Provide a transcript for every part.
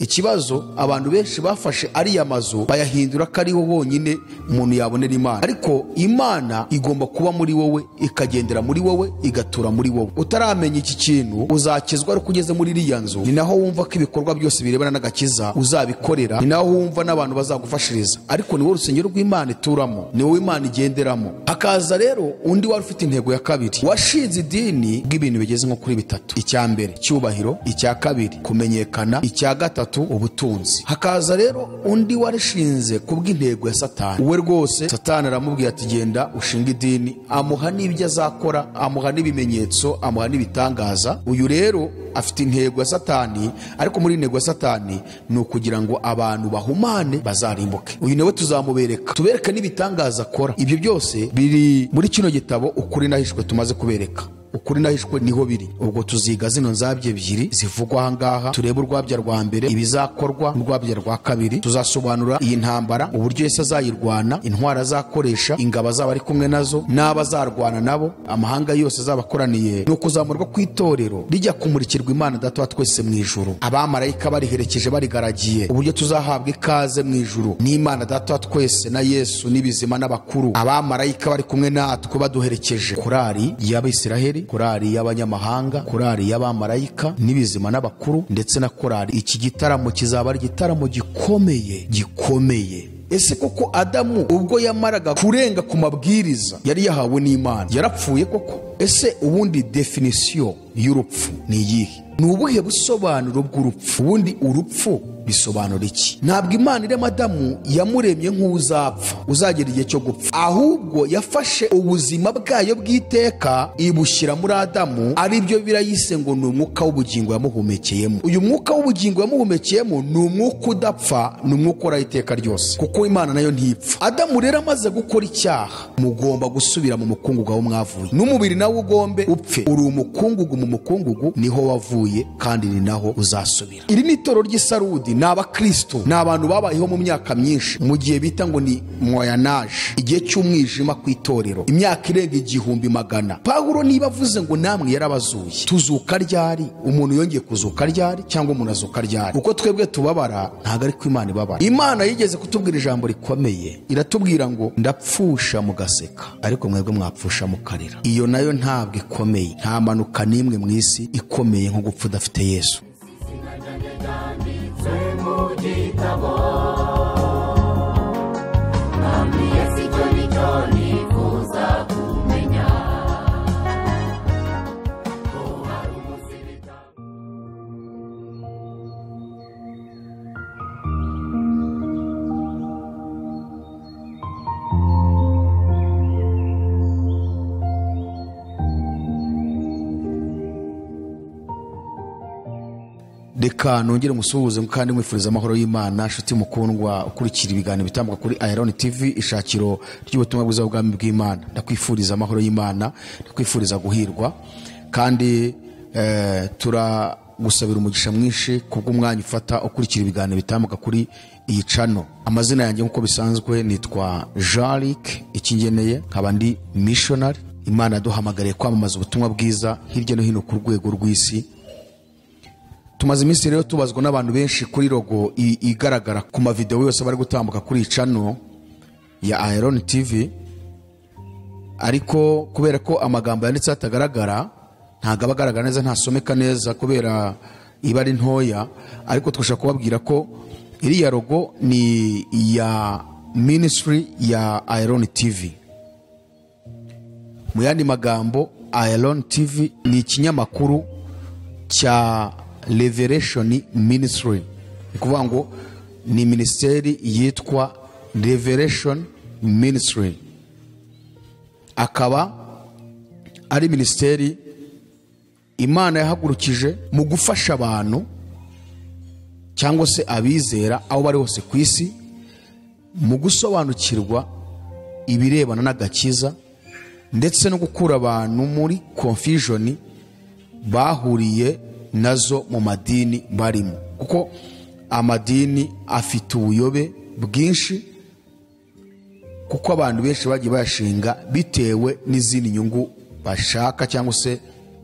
Ikibazo abantu benshi bafashe ariya mazu bayahindura ko ariho honyine umuntu yabonera Imana, ariko Imana igomba kuba muri wowe, ikagendera muri wowe, igatura muri wowe. Utaramenya iki kintu uzakizwa ariko ugeze muri iriya nzu, ni naho wumva ko ibikorwa byose birebana n'agakiza uzabikorera, ni naho wumva n'abantu bazagufashiriza, ariko ni wowe urusengero rw'Imana ituramo, ni wowe Imana igenderamo. Hakaza rero undi wari ufite intego ya kabiri, washinze idini bw'ibintu bigeze nko kuri bitatu: icya mbere cyubahiro, icya kabiri kumenyekana, icya gatatu ubutunzi. Hakaza rero undi warishinze kubw'intego ya Satani. We rwose Satani aramubwira ati genda ushinga idini, amuha n'ibyo azakora, amuha n'ibimenyetso, amuha n'ibitangaza. Uyu rero afite intego ya Satani, ariko muri intego ya Satani ni ukugira ngo abantu bahumane bazarimbuke. Uyu nawe tuzamubereka, tubereke n'ibitangaza akora. Ibyo byose biri muri kino gitabo Ukuri Nahishwe tumaze kubereka. Ukuri nahishwe niho biri. Ubwo tuziga zino nzabye ebyiri zivugwa aha ngaha, turebe urwabya rwa mbere ibizakorwa, urwabya rwa kabiri tuzasobanura iyi ntambara, uburyo Yesu azayirwana, intwaro azakoresha, ingabo azaba ari kumwe nazo n'abazarwana nabo, amahanga yose azabakoraniye. Ni ukuzamurwa kw'itorero rijya kumurikirwa Imana Data wa twese mu ijuru, abamarayika bariherekeje barigaragiye, uburyo tuzahabwa ikaze mu ijuru n'Imana Data wa twese na Yesu n'ibizima n'abakuru, abamarayika bari kumwe natwe baduherekeje. Korali y'Abisiraheli, korali y'abanyamahanga, korali y'abamarayika n'ibizima n'abakuru, ndetse na korali. Iki gitaramo kizaba ari igitaramo gikomeye gikomeye. Ese koko Adamu ubwo yamaraga kurenga ku mabwiriza yari yahawe n'Imana yarapfuye koko? Ese ubundi definition y'urupfu ni iyihe? Ni ubuhe busobanuro bw'urupfu? Ubundi urupfu bisobanura iki? Ntabwo Imana irema Adamu yamuremye nk'uzapfa, uzagera igihe cyo gupfa, ahubwo yafashe ubuzima bwayo bw'iteka ibushyira muri Adamu, aribyo birayise ngo ni umwuka w'ubugingo yamuhumekeyemo. Uyu mwuka w'ubugingo yamuhumekeyemo ni umwuka udapfa, ni umwuka uhoraho iteka ryose, kuko Imana nayo ntipfa. Adamu rero amaze gukora icyaha, mugomba gusubira mu mukungugu aho mwavuye, n'umubiri nawe ugombe upfe. Uri umukungugu, mu mukungugu niho wavuye kandi ni naho uzasubira. Iri ni itorero ry'Isarudi, ni abakristo, ni abantu babayeho mu myaka myinshi mu gihe bita ngo ni moyen-âge, igihe cy'umwijima ku itorero, imyaka irenga 1100. Pawulo niba avuze ngo namwe yarabazuye, tuzuka ryari? Umuntu yongeye kuzuka ryari? Cyangwa umuntu azuka ryari? Uko twebwe tubabara ntabwo ariko Imana ibabara. Imana yigeze kutubwira ijambo rikomeye, iratubwira ngo ndapfusha mugaseka, ariko mwebwe mwapfusha mukarira. Iyo nayo ntabwo ikomeye, nta mpanuka n'imwe mu isi ikomeye nko gupfa udafite Yesu. Reka nongere musuhuze kandi mwifuriza amahoro y'Imana, nshuti mukundwa ukurikira ibiganiro bitambuka kuri Iron TV, ishakiro ry'ubutumwa bwiza bw'ubwami bw'Imana. Ndakwifuriza amahoro y'Imana, ndakwifuriza guhirwa, kandi turagusabira umugisha mwinshi kubw'umwanya ufata ukurikira ibiganiro bitambuka kuri iyi channel. Amazina yanjye nkuko bisanzwe nitwa Jean-Luc Ikingeneye, nkaba ndi missionary. Imana yaduhamagariye kwamamaza ubutumwa bwiza hirya no hino ku rwego rw'isi. Tumaze iminsi rero tubazwa n'abantu benshi kuri logo igaragara ku ma video yose bari gutambuka kuri channel ya Iron TV, ariko kubera ko amagambo yanditse atagaragara, ntago aba agaragara neza, ntasomeka neza kubera iba ari ntoya, ariko twashaka kubabwira ko iriya logo ni ya ministry ya Iron TV. Mu yandi magambo, Iron TV ni ikinyamakuru cya Revelation Ministry. Ni kuvuga ngo ni ministeri yitwa Revelation Ministry, akaba ari ministeri Imana yahagurukije mu gufasha abantu cyangwa se abizera aho bari hose ku isi mu gusobanukirwa ibirebana n'agakiza, ndetse no gukura abantu muri confusion bahuriye nazo mu madini barimo, kuko amadini afite ubuyobe bwinshi, kuko abantu benshi bagiye bayashinga bitewe n'izindi nyungu bashaka cyangwa se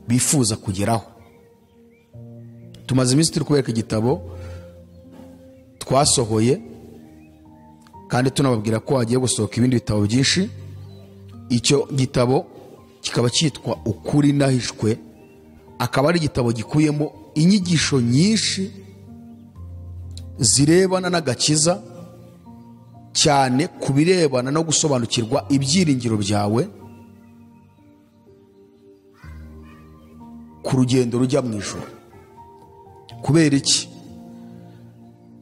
bifuza kugeraho. Tumaze iminsi turi kubereka igitabo twasohoye, kandi tunababwira ko hagiye gusohoka ibindi bitabo byinshi. Icyo gitabo kikaba cyitwa Ukuri Nahishwe, akaba ari igitabo gikubiyemo inyigisho nyinshi zirebana n'agakiza, cyane ku birebana no gusobanukirwa ibyiringiro byawe ku rugendo rujya mu ijuru. Kubera iki?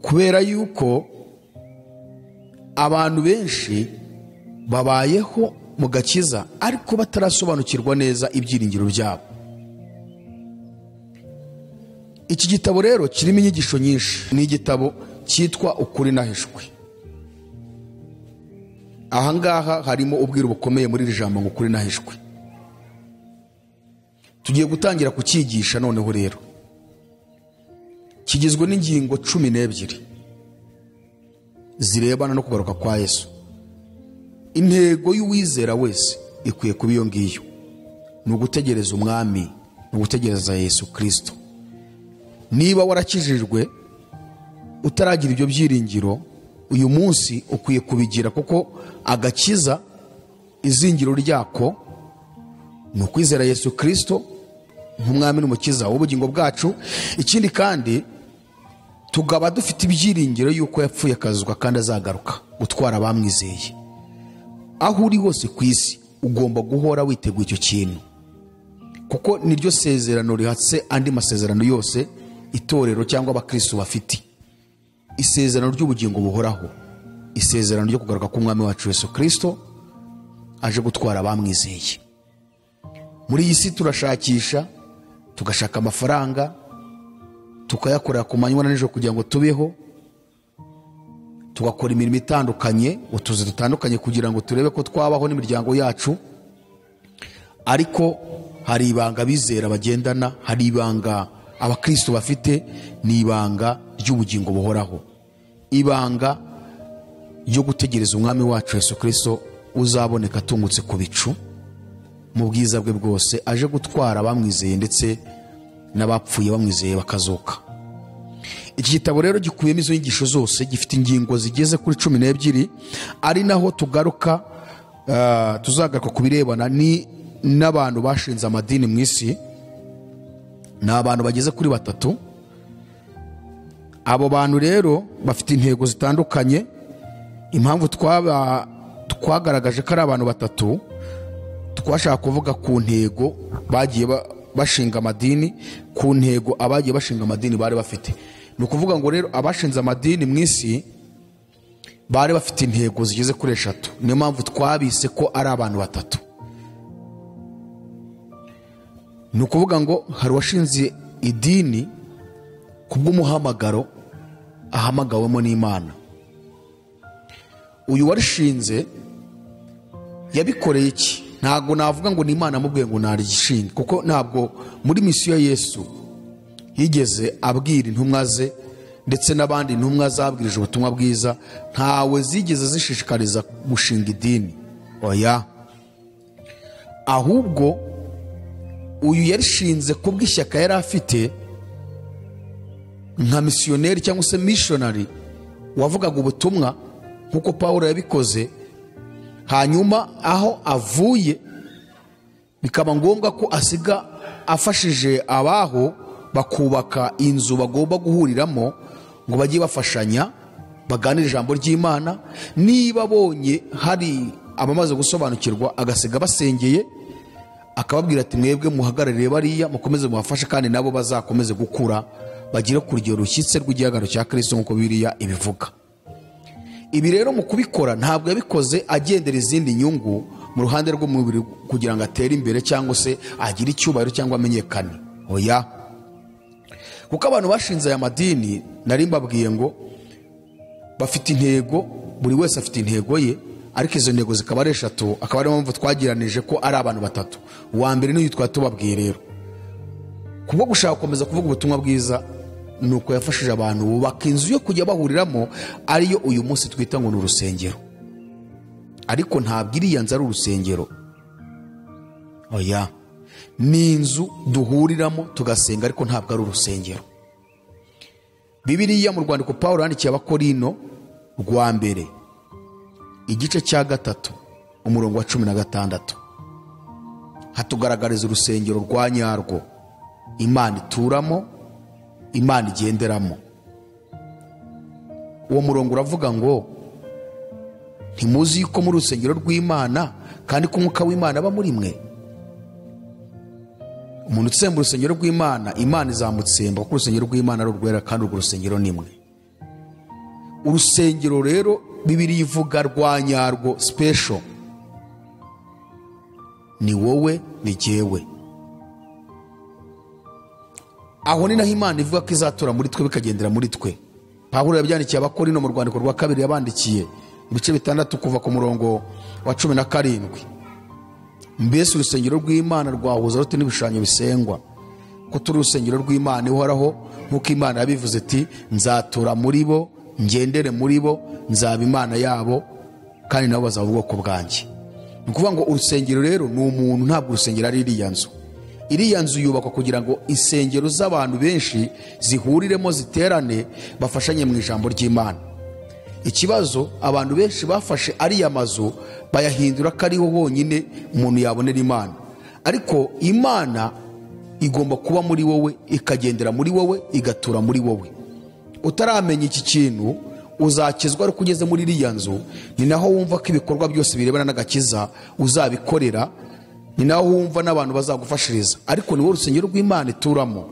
Kubera yuko abantu benshi babayeho mu gakiza ariko batarasobanukirwa neza ibyiringiro byabo. Iki gitabo rero kirimo inyigisho nyinshi. Ni igitabo cyitwa Ukuri Nahishwe. Ahangaha harimo ubwiru bukomeye muri iri jambo ngo Ukuri Nahishwe. Tugiye gutangira kucyigisha noneho rero. Kigizwe n'ingingo 12 zirebana no kugaruka kwa Yesu. Intego y'uwizera wese ikwiye kuba iyo ngiyo, ni ugutegereza umwami, ni ugutegereza Yesu Kristo. Niba warakijijwe utaragira ibyo byiringiro, uyu munsi ukwiye kubigira, kuko agakiza izingiro ryako ni ukwizera Yesu Kristo nk'umwami n'umukiza w'ubugingo bwacu. Ikindi kandi tugaba dufite ibyiringiro yuko yapfuye akazuzwa kandi azagaruka gutwara abamwizeye. Aho uri hose ku isi ugomba guhora witeguye icyo kintu, kuko niryo sezerano rihatse andi masezerano yose itorero cyangwa abakristo bafite. Isezerano ry'ubugingo buhoraho, isezerano ryo kugaruka k'umwami wacu Yesu Kristo aje gutwara abamwizeye. Muri iyi si turashakisha, tugashaka amafaranga, tukayakorera ku manywa na nijoro kugira ngo tubeho, tugakora imirimo itandukanye, utuzi dutandukanye kugira ngo turebe ko twabaho n'imiryango yacu. Ariko hari ibanga bizera bagendana, hari ibanga abakristo bafite, ni ibanga ry'ubugingo buhoraho, ibanga ryo gutegereza umwami wacu Yesu Kristo uzaboneka atungutse ku bicu mu bwiza bwe bwose, aje gutwara abamwizeye ndetse n'abapfuye bamwizeye bakazuka. Iki gitabo rero gikubiyemo izo nyigisho zose, gifite ingingo zigeze kuri 12, ari naho tugaruka tuzagaruka ku birebana ni n'abantu bashinze amadini mu isi. Ni abantu bageze kuri 3. Abo bantu rero bafite intego zitandukanye. Impamvu twagaragaje ko ari abantu 3, twashaka kuvuga ku ntego bagiye bashinga amadini, ku ntego abagiye bashinga amadini bari bafite. Ni ukuvuga ngo rero abashinze amadini mu isi bari bafite intego zigeze kuri 3. Niyo mpamvu twabise ko ari abantu 3. Ni ukuvuga ngo hari uwashinze idini kubw'umuhamagaro ahamagawemo n'Imana. Uyu warishinze yabikoreye iki? Ntabwo navuga ngo ni Imana amubwiye ngo narishinge, kuko ntabwo muri misiyo ya Yesu yigeze abwira intumwa ze ndetse n'abandi intumwa zabwirije ubutumwa bwiza, ntawe zigeze zishishikariza gushinga idini. Oya, ahubwo uyu yarishinze kubw'ishyaka yari afite nka misiyoneri cyangwa se missionary wavugaga ubutumwa nkuko Paulo yabikoze. Hanyuma aho avuye bikaba ngombwa ko asiga afashije abaho bakubaka inzu bagomba guhuriramo ngo bajye bafashanya baganire ijambo ry'Imana. Niba abonye hari abamaze gusobanukirwa agasiga basengeye, akababwira ati mwebwe muhagararire bariya, mukomeze mubafashe kandi nabo bazakomeze gukura bagire ku rugero rushyitse rw'igihagararo cya Kristo nk'uko Bibiliya ibivuga. Ibi rero mu kubikora ntabwo yabikoze agendera izindi nyungu mu ruhande rw'umubiri kugira ngo atere imbere cyangwa se agire icyubahiro cyangwa amenyekane. Oya, kuko abantu bashinze aya madini nari mbabwiye ngo bafite intego, buri wese afite intego ye, ariko izo ntego zikaba ari 3, akaba ariyo mpamvu twagiranije ko ari abantu 3. Uwa mbere n'uyu twari tubabwiye rero, kubwo gushaka gukomeza kuvuga ubutumwa bwiza, nuko yafashije abantu bubaka inzu yo kujya bahuriramo, ariyo uyu munsi twita ngo ni urusengero. Ariko ntabwo iriya nzu ari urusengero. Oya, ni inzu duhuriramo tugasenga, ariko ntabwo ari urusengero. Bibiliya mu rwandiko Pawulo yandikiye Abakorino rwa mbere igice cya 3 umurongo wa 16 hatugaragariza urusengero rwa nyarwo Imana ituramo, Imana igenderamo. Uwo murongo uravuga ngo ntimuzi yuko muri urusengero rw'Imana kandi ko Umwuka w'Imana aba muri mwe. Umuntu utsemba urusengero rw'Imana, Imana izamutsemba, kuko urusengero rw'Imana ari urwera kandi urwo rusengero ni mwe. Urusengero rero Bibiliya ivuga rwa nyarwo special ni wowe, ni jyewe. Aho ni naho Imana ivuga ko izatura muri twe bikagendera muri twe. Pawulo yabyandikiye Abakorino mu rwandiko rwa 2 yabandikiye ibice 6 kuva ku murongo wa 17. Mbese urusengero rw'Imana rwahuza rute n'ibishushanyo bisengwa? Ko turi urusengero rw'Imana ihoraho, nk'uko Imana yabivuze iti nzatura muri bo, ngendere muri bo, nzaba Imana yabo kandi nabo bazaba ubwoko bwanjye. Ni ukuvuga ngo urusengero rero ni umuntu, ntabwo urusengero ari iriya nzu. Iriya nzu yubakwa kugira ngo insengero z'abantu benshi zihuriremo, ziterane, bafashanye mu ijambo ry'Imana. Ikibazo abantu benshi bafashe ariya mazu bayahindura ko ariho honyine umuntu yabonera Imana. Ariko Imana igomba kuba muri wowe, ikagendera muri wowe, igatura muri wowe. Utaramenya iki kintu uzakizwa ariko ugeze muri iriya nzu. Ni naho wumva ko ibikorwa byose birebana n'agakiza uzabikorera, ni naho wumva n'abantu bazagufashiriza. Ariko ni wowe urusengero rw'Imana ituramo,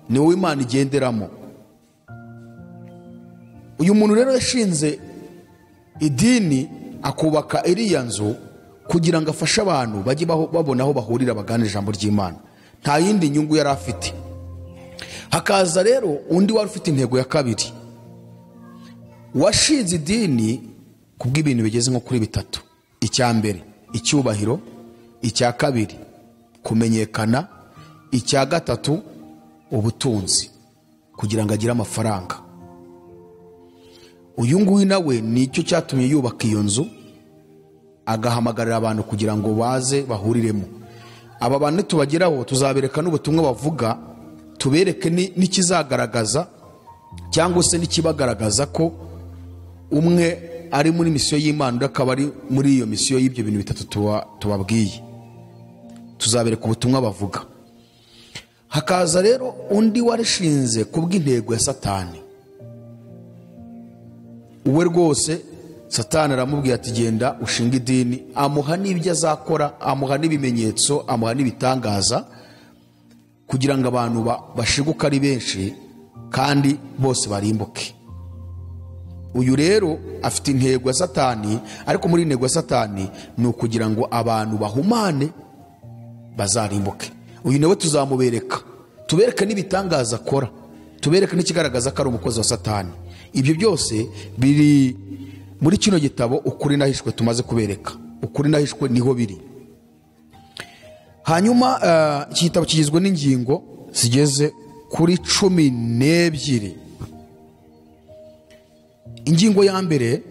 ni wowe Imana igenderamo. Uyu muntu rero yashinze idini akubaka iriya nzu kugira ngo afashe abantu bajye babona aho bahurira bagana ijambo ry'Imana. Nta yindi nyungu yari afite. Hakaza rero undi wari ufite intego ya kabiri, washinze idini kubw'ibintu bigeze nko kuri 3. Icya mbere icyubahiro, icya kabiri kumenyekana, icya gatatu ubutunzi, kugira ngo agire amafaranga. Uyu nguyu nawe nicyo cyatumye yubaka iyo nzu, agahamagarira abantu kugira ngo baze bahuriremo. Aba bantu tubageraho tuzabereka n'ubutumwa bavuga, tubereke n'ikizagaragaza cyangwa se n'ikibagaragaza ko umwe ari muri misiyo y'Imana undi akaba ari muri iyo misiyo y'ibyo bintu bitatu tubabwiye. Tuzabereka ubutumwa bavuga. Hakaza rero undi warishinze kubw'intego ya Satani. Uwe rwose Satani aramubwiye ati genda ushinga idini, amuha n'ibyo azakora, amuha n'ibimenyetso, amuha n'ibitangaza kugira ngo abantu bashiguke ari benshi kandi bose barimbuke. Uyu rero afite intego ya Satani, ariko muri intego ya Satani ni ukugira ngo abantu bahumane bazarimbuke. Uyu nawe tuzamubereka, tubereke n'ibitangaza akora, tubereke n'ikigaragaza ko ari umukozi wa Satani. Ibyo byose biri muri kino gitabo Ukuri Nahishwe tumaze kubereka. Ukuri Nahishwe niho biri. Hanyuma iki gitabo kigizwe n'ingingo zigeze kuri 12. Ingingo ya mbere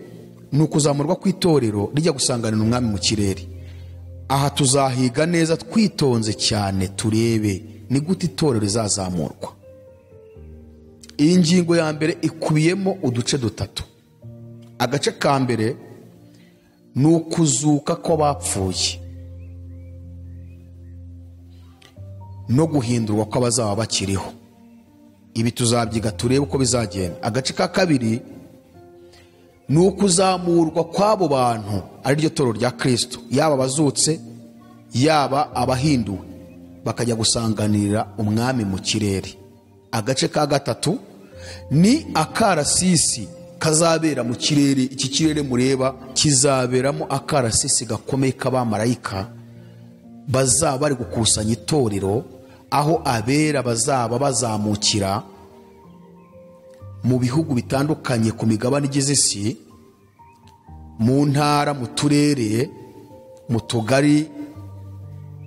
ni ukuzamurwa kw'itorero rijya gusanganira umwami mu kirere. Aha tuzahiga neza twitonze cyane turebe ni gute itorero rizazamurwa. Iyi ngingo ya mbere ikubiyemo uduce 3. Agace ka mbere ni ukuzuka kw'abapfuye no guhindurwa kw'abazaba bakiriho. Ibi tuzabyiga turebe uko bizagenda. Agace ka kabiri ni ukuzamurwa kw'abo bantu ari ryo torero rya Kristo, yaba abazutse yaba abahinduwe, bakajya gusanganira umwami mu kirere. Agace ka gatatu ni akarasisi kazabera mu kirere. Iki kirere mureba kizaberamo akarasisi gakomeye k'abamarayika bazaba bari gukusanya itorero, aho abera bazaba bazamukira mu bihugu bitandukanye ku migabane igize isi, mu ntara, mu turere, mu tugari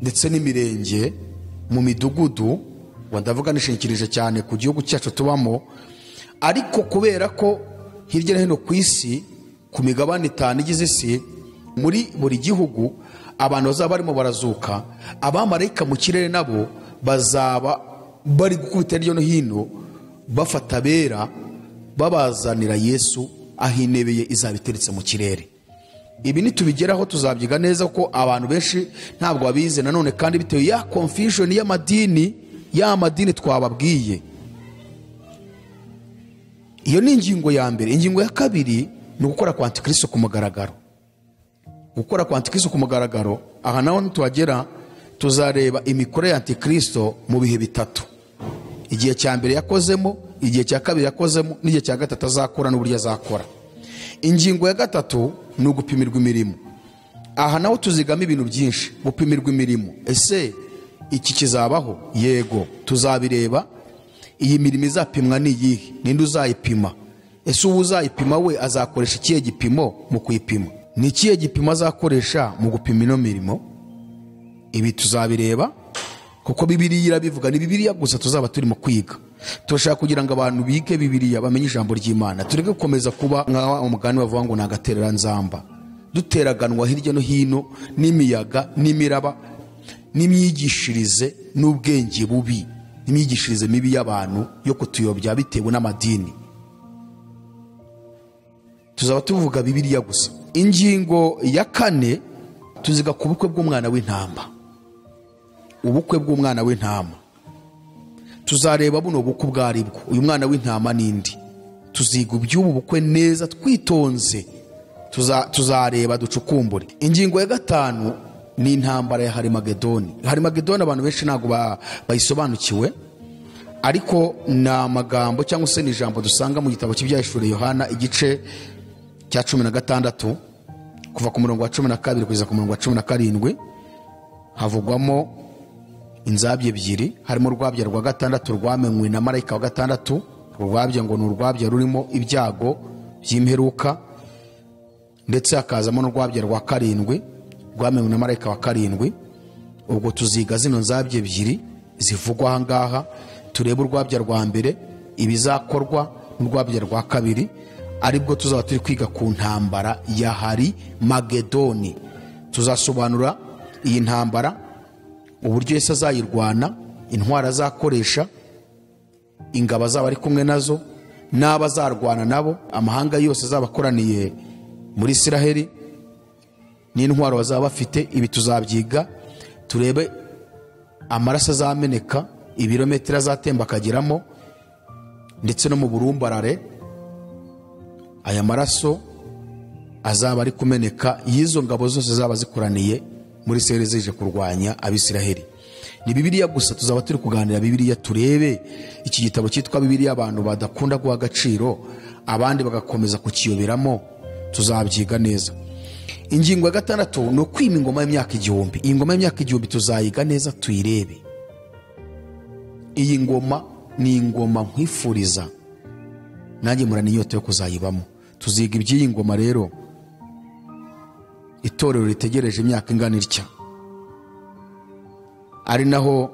ndetse n'imirenge, mu midugudu. Ndavuga nishingikirije cyane ku gihugu cyacu tubamo, ariko kubera ko hirya no hino ku isi, ku migabane 5 igize isi, muri buri gihugu abantu bazaba barimo barazuka, abamarayika mu kirere nabo bazaba bari gukubita hirya no hino bafata abera Babazanira Yesu aho intebe ye izaba iteretse mu kirere. Ibi nitubigeraho tuzabyiga neza, ko abantu benshi ntabwo babizi nanone, kandi bitewe ya confusion y'amadini, ya madini twababwiye. Iyo ni ingingo ya mbere. Ingingo ya kabiri ni ugukora kwa Antikristo ku mugaragaro. Gukora kwa Antikristo ku mugaragaro, aha naho nituhagera tuzareba imikorere ya Antikristo mu bihe bitatu: igihe cya mbere yakozemo, igihe cya kabiri yakozemo, n'igihe cya gatatu azakora n'uburyo azakora. Ingingo ya gatatu ni ugupimirwa imirimo. Aha naho tuzigamo ibintu byinshi. Gupimirwa imirimo, ese iki kizabaho? Yego, tuzabireba. Iyi mirimo izapimwa ni iyihe? Ninde uzayipima? Ese uwo uzayipima we azakoresha ikihe gipimo mu kuyipima? Ni ikihe gipimo azakoresha mu gupima ino mirimo? Ibi tuzabireba kuko Bibiliya irabivuga. Ni Bibiliya gusa tuzaba turimo kwiga. Turashaka kugira ngo abantu bige Bibiliya, bamenye ijambo ry'Imana, tureke gukomeza kuba nka umugani bavuga ngo ni agatereranzamba, duteraganwa hirya no hino n'imiyaga n'imiraba n'imyigishirize n'ubwenge bubi, n'imyigishirize mibi y'abantu yo kutuyobya bitewe n'amadini. Tuzaba tuvuga Bibiliya gusa. Ingingo ya kane tuziga ku bukwe bw'umwana w'intama. Ubukwe bw'umwana w'intama tuzareba buno bukwe ubwo ari bwo, uyu mwana w'intama n'indi. Tuziga iby'ubu bukwe neza twitonze, tuzareba ducukumbure. Ingingo ya gatanu ni intambara ya Harimagedoni. Harimagedoni abantu benshi ntabwo bayisobanukiwe, ariko ni amagambo cyangwa se ni ijambo dusanga mu gitabo cy'Ibyahishuriwe Yohana igice cya 16 kuva ku murongo wa 12 kugeza ku murongo wa 17. Havugwamo inzabya ebyiri, harimo urwabya rwa gatandatu rwamenywe na marayika wa gatandatu. Urwabya ngo ni urwabya rurimo ibyago by'imperuka, ndetse hakazamo n'urwabya rwa karindwi rwamenywe na marayika wa karindwi. Ubwo tuziga zino nzabya ebyiri zivugwa aha ngaha, turebe urwabya rwa mbere ibizakorwa n'urwabya rwa kabiri, aribwo tuzaba turi kwiga ku ntambara ya Harimagedoni. Tuzasobanura iyi ntambara, uburyo Yesu azayirwana, intwaro azakoresha, ingabo azaba ari kumwe nazo, n'abazarwana nabo, amahanga yose azaba akoraniye muri Isiraheli n'intwaro bazaba bafite. Ibi tuzabyiga, turebe amaraso azameneka, ibirometero azatemba akageramo, ndetse no mu burumbarare aya maraso azaba ari kumeneka y'izo ngabo zose zaba zikoraniye muri Isiraheli zije kurwanya Abisiraheli. Ni Bibiliya gusa tuzaba turi kuganira Bibiliya, turebe iki gitabo cyitwa Bibiliya abantu badakunda guha agaciro, abandi bagakomeza kukiyoberamo. Tuzabyiga neza. Ingingo ya gatandatu ni ukwima ingoma y'imyaka igihumbi. Iyi ngoma y'imyaka igihumbi tuzayiga neza tuyirebe. Iyi ngoma ni ingoma nkwifuriza, nanjye murana inyota yo kuzayibamo. Tuziga iby'iyi ngoma rero. Itorero ritegereje imyaka ingana itya, ari naho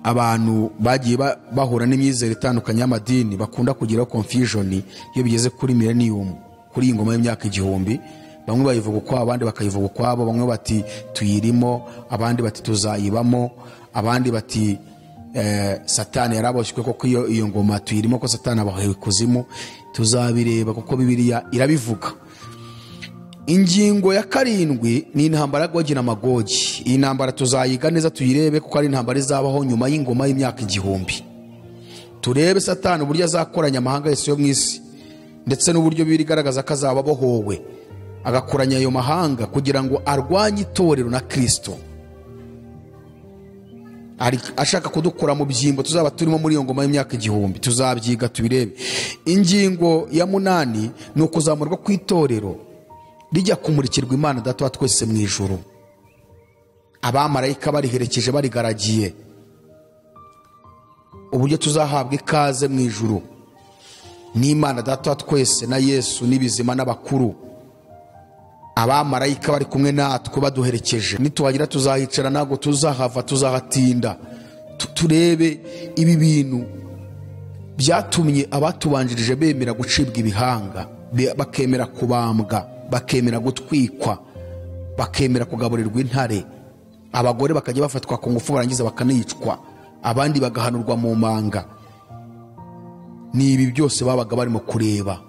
abantu bagiye bahura n'imyizerere itandukanye y'amadini, bakunda kugira confusion iyo bigeze kuri millennium, kuri iyi ngoma y'imyaka igihumbi. Bamwe bayivuga ukwabo, abandi bakayivuga ukwabo, bamwe bati tuyirimo, abandi bati tuzayibamo, abandi bati Satani yaraboshywe koko iyo ngoma tuyirimo, ko Satani abahawe ikuzimu. Tuzabireba kuko Bibiliya irabivuga. Ingingo ya karindwi ni intambara ya Gogi na Magogi. Iyi ntambara tuzayiga neza tuyirebe, kuko ari intambara izabaho nyuma y'ingoma y'imyaka igihumbi. Turebe Satani uburyo azakoranya amahanga yose yo mu isi, ndetse n'uburyo Bibiliya igaragaza ko azaba abohowe, agakoranya ayo mahanga kugira ngo arwanye itorero na Kristo, ashaka kudukura mu byimbo tuzaba turimo muri iyo ngoma y'imyaka igihumbi. Tuzabyiga tubirebe. Ingingo ya munani ni ukuzamurwa kw'itorero rijya kumurikirwa Imana Data wa twese mu ijuru, abamarayika bariherekeje barigaragiye, uburyo tuzahabwa ikaze mu ijuru n'Imana Data wa twese na Yesu n'ibizima n'abakuru, abamarayika bari kumwe natwe baduherekeje. Nituhagira tuzahicara, ntabwo tuzahava, tuzahatinda. Turebe ibi bintu byatumye abatubanjirije bemera gucibwa ibihanga, bakemera kubambwa, bakemera gutwikwa, bakemera kugaburirwa intare, abagore bakajya bafatwa ku ngufu barangiza bakanicwa, abandi bagahanurwa mu manga. Ni ibi byose babaga barimo kureba,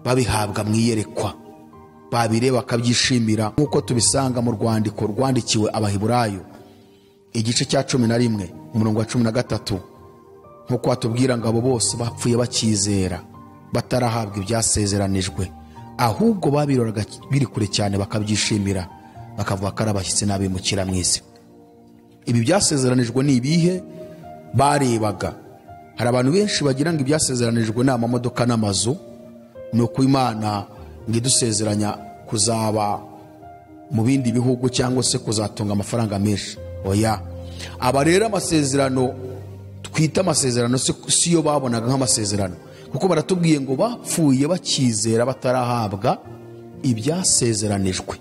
babihabwa mu iyerekwa, babireba bakabyishimira, nk'uko tubisanga mu rwandiko rwandikiwe Abaheburayo igice cya 11 umurongo wa 13, nk'uko batubwira ngo abo bose bapfuye bakizera batarahabwa ibyasezeranijwe, ahubwo babiroraga biri kure cyane bakabyishimira, bakavuga ko ari abashyitsi n'abimukira mu isi. Ibi byasezeranijwe ni ibihe barebaga? Hari abantu benshi bagira ngo ibyasezeranijwe ni amamodoka n'amazu, ni uko Imana ngo idusezeranya kuzaba mu bindi bihugu cyangwa se kuzatunga amafaranga menshi. Oya, aba rero amasezerano twita amasezerano si yo babonaga nk'amasezerano, kuko baratubwiye ngo bapfuye bakizera batarahabwa ibyasezeranijwe,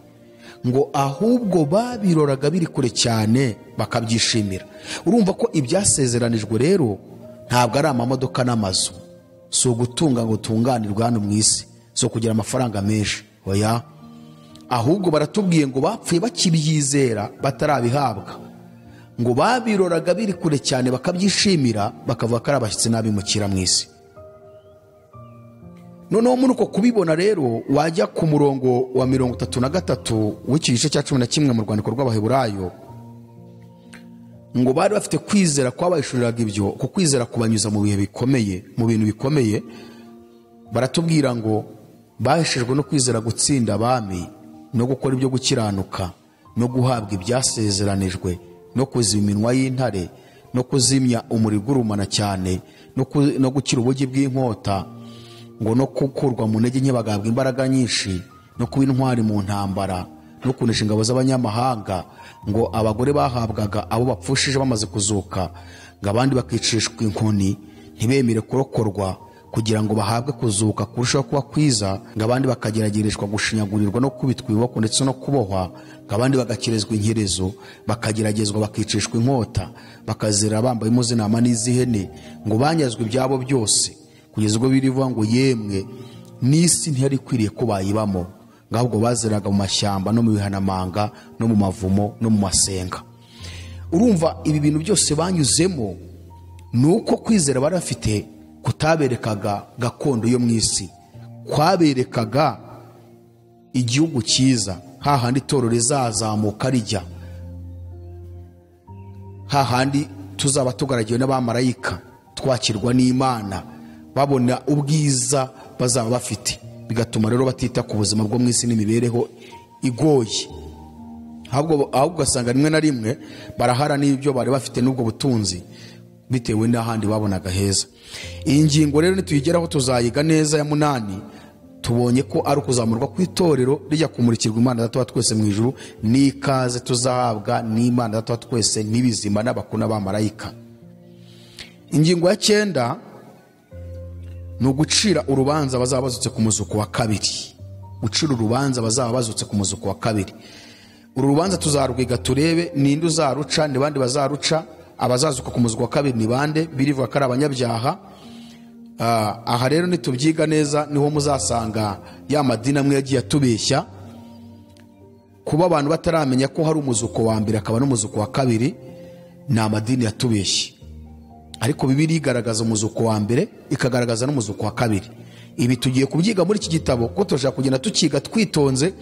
ngo ahubwo babiroraga biri kure cyane bakabyishimira. Urumva ko ibyasezeranijwe rero ntabwo ari amamodoka n'amazu, si ugutunga ngo utunganirwe hano mu isi, si ukugira amafaranga menshi. Oya, ahubwo baratubwiye ngo bapfuye bakibyizera batarabihabwa, ngo babiroraga biri kure cyane bakabyishimira, bakavuga ko ari abashyitsi n'abimukira mu isi. Noneho muri uko kubibona rero, wajya ku murongo wa 33 w'iki gice cya 11 mu rwandiko rw'Abaheburayo, ngo bari bafite kwizera kwabayishuriraga ibyo, ku kwizera kubanyuza mu bihe bikomeye, mu bintu bikomeye. Baratubwira ngo baheshejwe no kwizera gutsinda abami, no gukora ibyo gukiranuka, no guhabwa ibyasezeranijwe, no kuziba iminwa y'intare, no kuzimya umuriro ugurumana cyane, no gukira ubugi bw'inkota, ngo no gukurwa mu ntege nke bagahabwa imbaraga nyinshi, no kuba intwari mu ntambara, no kunesha ingabo z'abanyamahanga, ngo abagore bahabwaga abo bapfushije bamaze kuzuka, ngo abandi bakicishwa inkoni ntibemere kurokorwa kugira ngo bahabwe kuzuka kurushaho kuba kwiza, ngo abandi bakageragereshwa gushinyagurirwa no kubitwa ibiboko ndetse no kubohwa, ngo abandi bagakerezwa inkerezo, bakageragezwa bakicishwa inkota, bakazira bambaye impu z'intama n'iz'ihene, ngo banyazwe ibyabo byose, kugeza ubwo birivuga ngo yemwe n'isi ntiyari ikwiriye ko bayibamo, ngo ahubwo baziraga mu mashyamba no mu bihanamanga no mu mavumo no mu masenga. Urumva ibi bintu byose banyuzemo ni uko kwizera bari bafite kutaberekaga gakondo yo mu isi, kwaberekaga igihugu cyiza, hahandi itorero rizazamuka rijya, hahandi tuzaba tugaragiwe n'abamarayika, twakirwa n'Imana, babona ubwiza bazaba bafite, bigatuma rero batita ku buzima bwo mu isi n'imibereho igoye. Ahubwo ugasanga rimwe na rimwe barahara n'ibyo bari bafite n'ubwo butunzi bitewe n'ahandi babonaga heza. Iyi ngingo rero nituyigeraho tuzayiga neza ya 8. Tubonye ko ari ukuzamurwa kw'itorero rijya kumurikirwa Imana Data wa twese mu ijuru, n'ikaze tuzahabwa n'Imana Data wa twese n'ibizima n'abakuru n'abamarayika. Ingingo ya 9 ni ugucira urubanza bazaba bazutse ku muzuko wa kabiri. Gucira urubanza bazaba bazutse ku muzuko wa kabiri. Uru rubanza tuzarwiga turebe ninde uzaruca, ni bande bazaruca, abazazuka ku muzuko wa kabiri ni bande, birivuga ko ari abanyabyaha. Aha rero nitubyiga neza niho muzasanga ya madini amwe yagiye atubeshya, kuba abantu bataramenya ko hari umuzuko wa mbere akaba n'umuzuko wa kabiri, ni amadini yatubeshye. Ariko Bibiliya igaragaza umuzuko wa mbere ikagaragaza n'umuzuko wa kabiri. Ibi tugiye kubyiga muri iki gitabo kuko turashaka kugenda tukiga twitonze,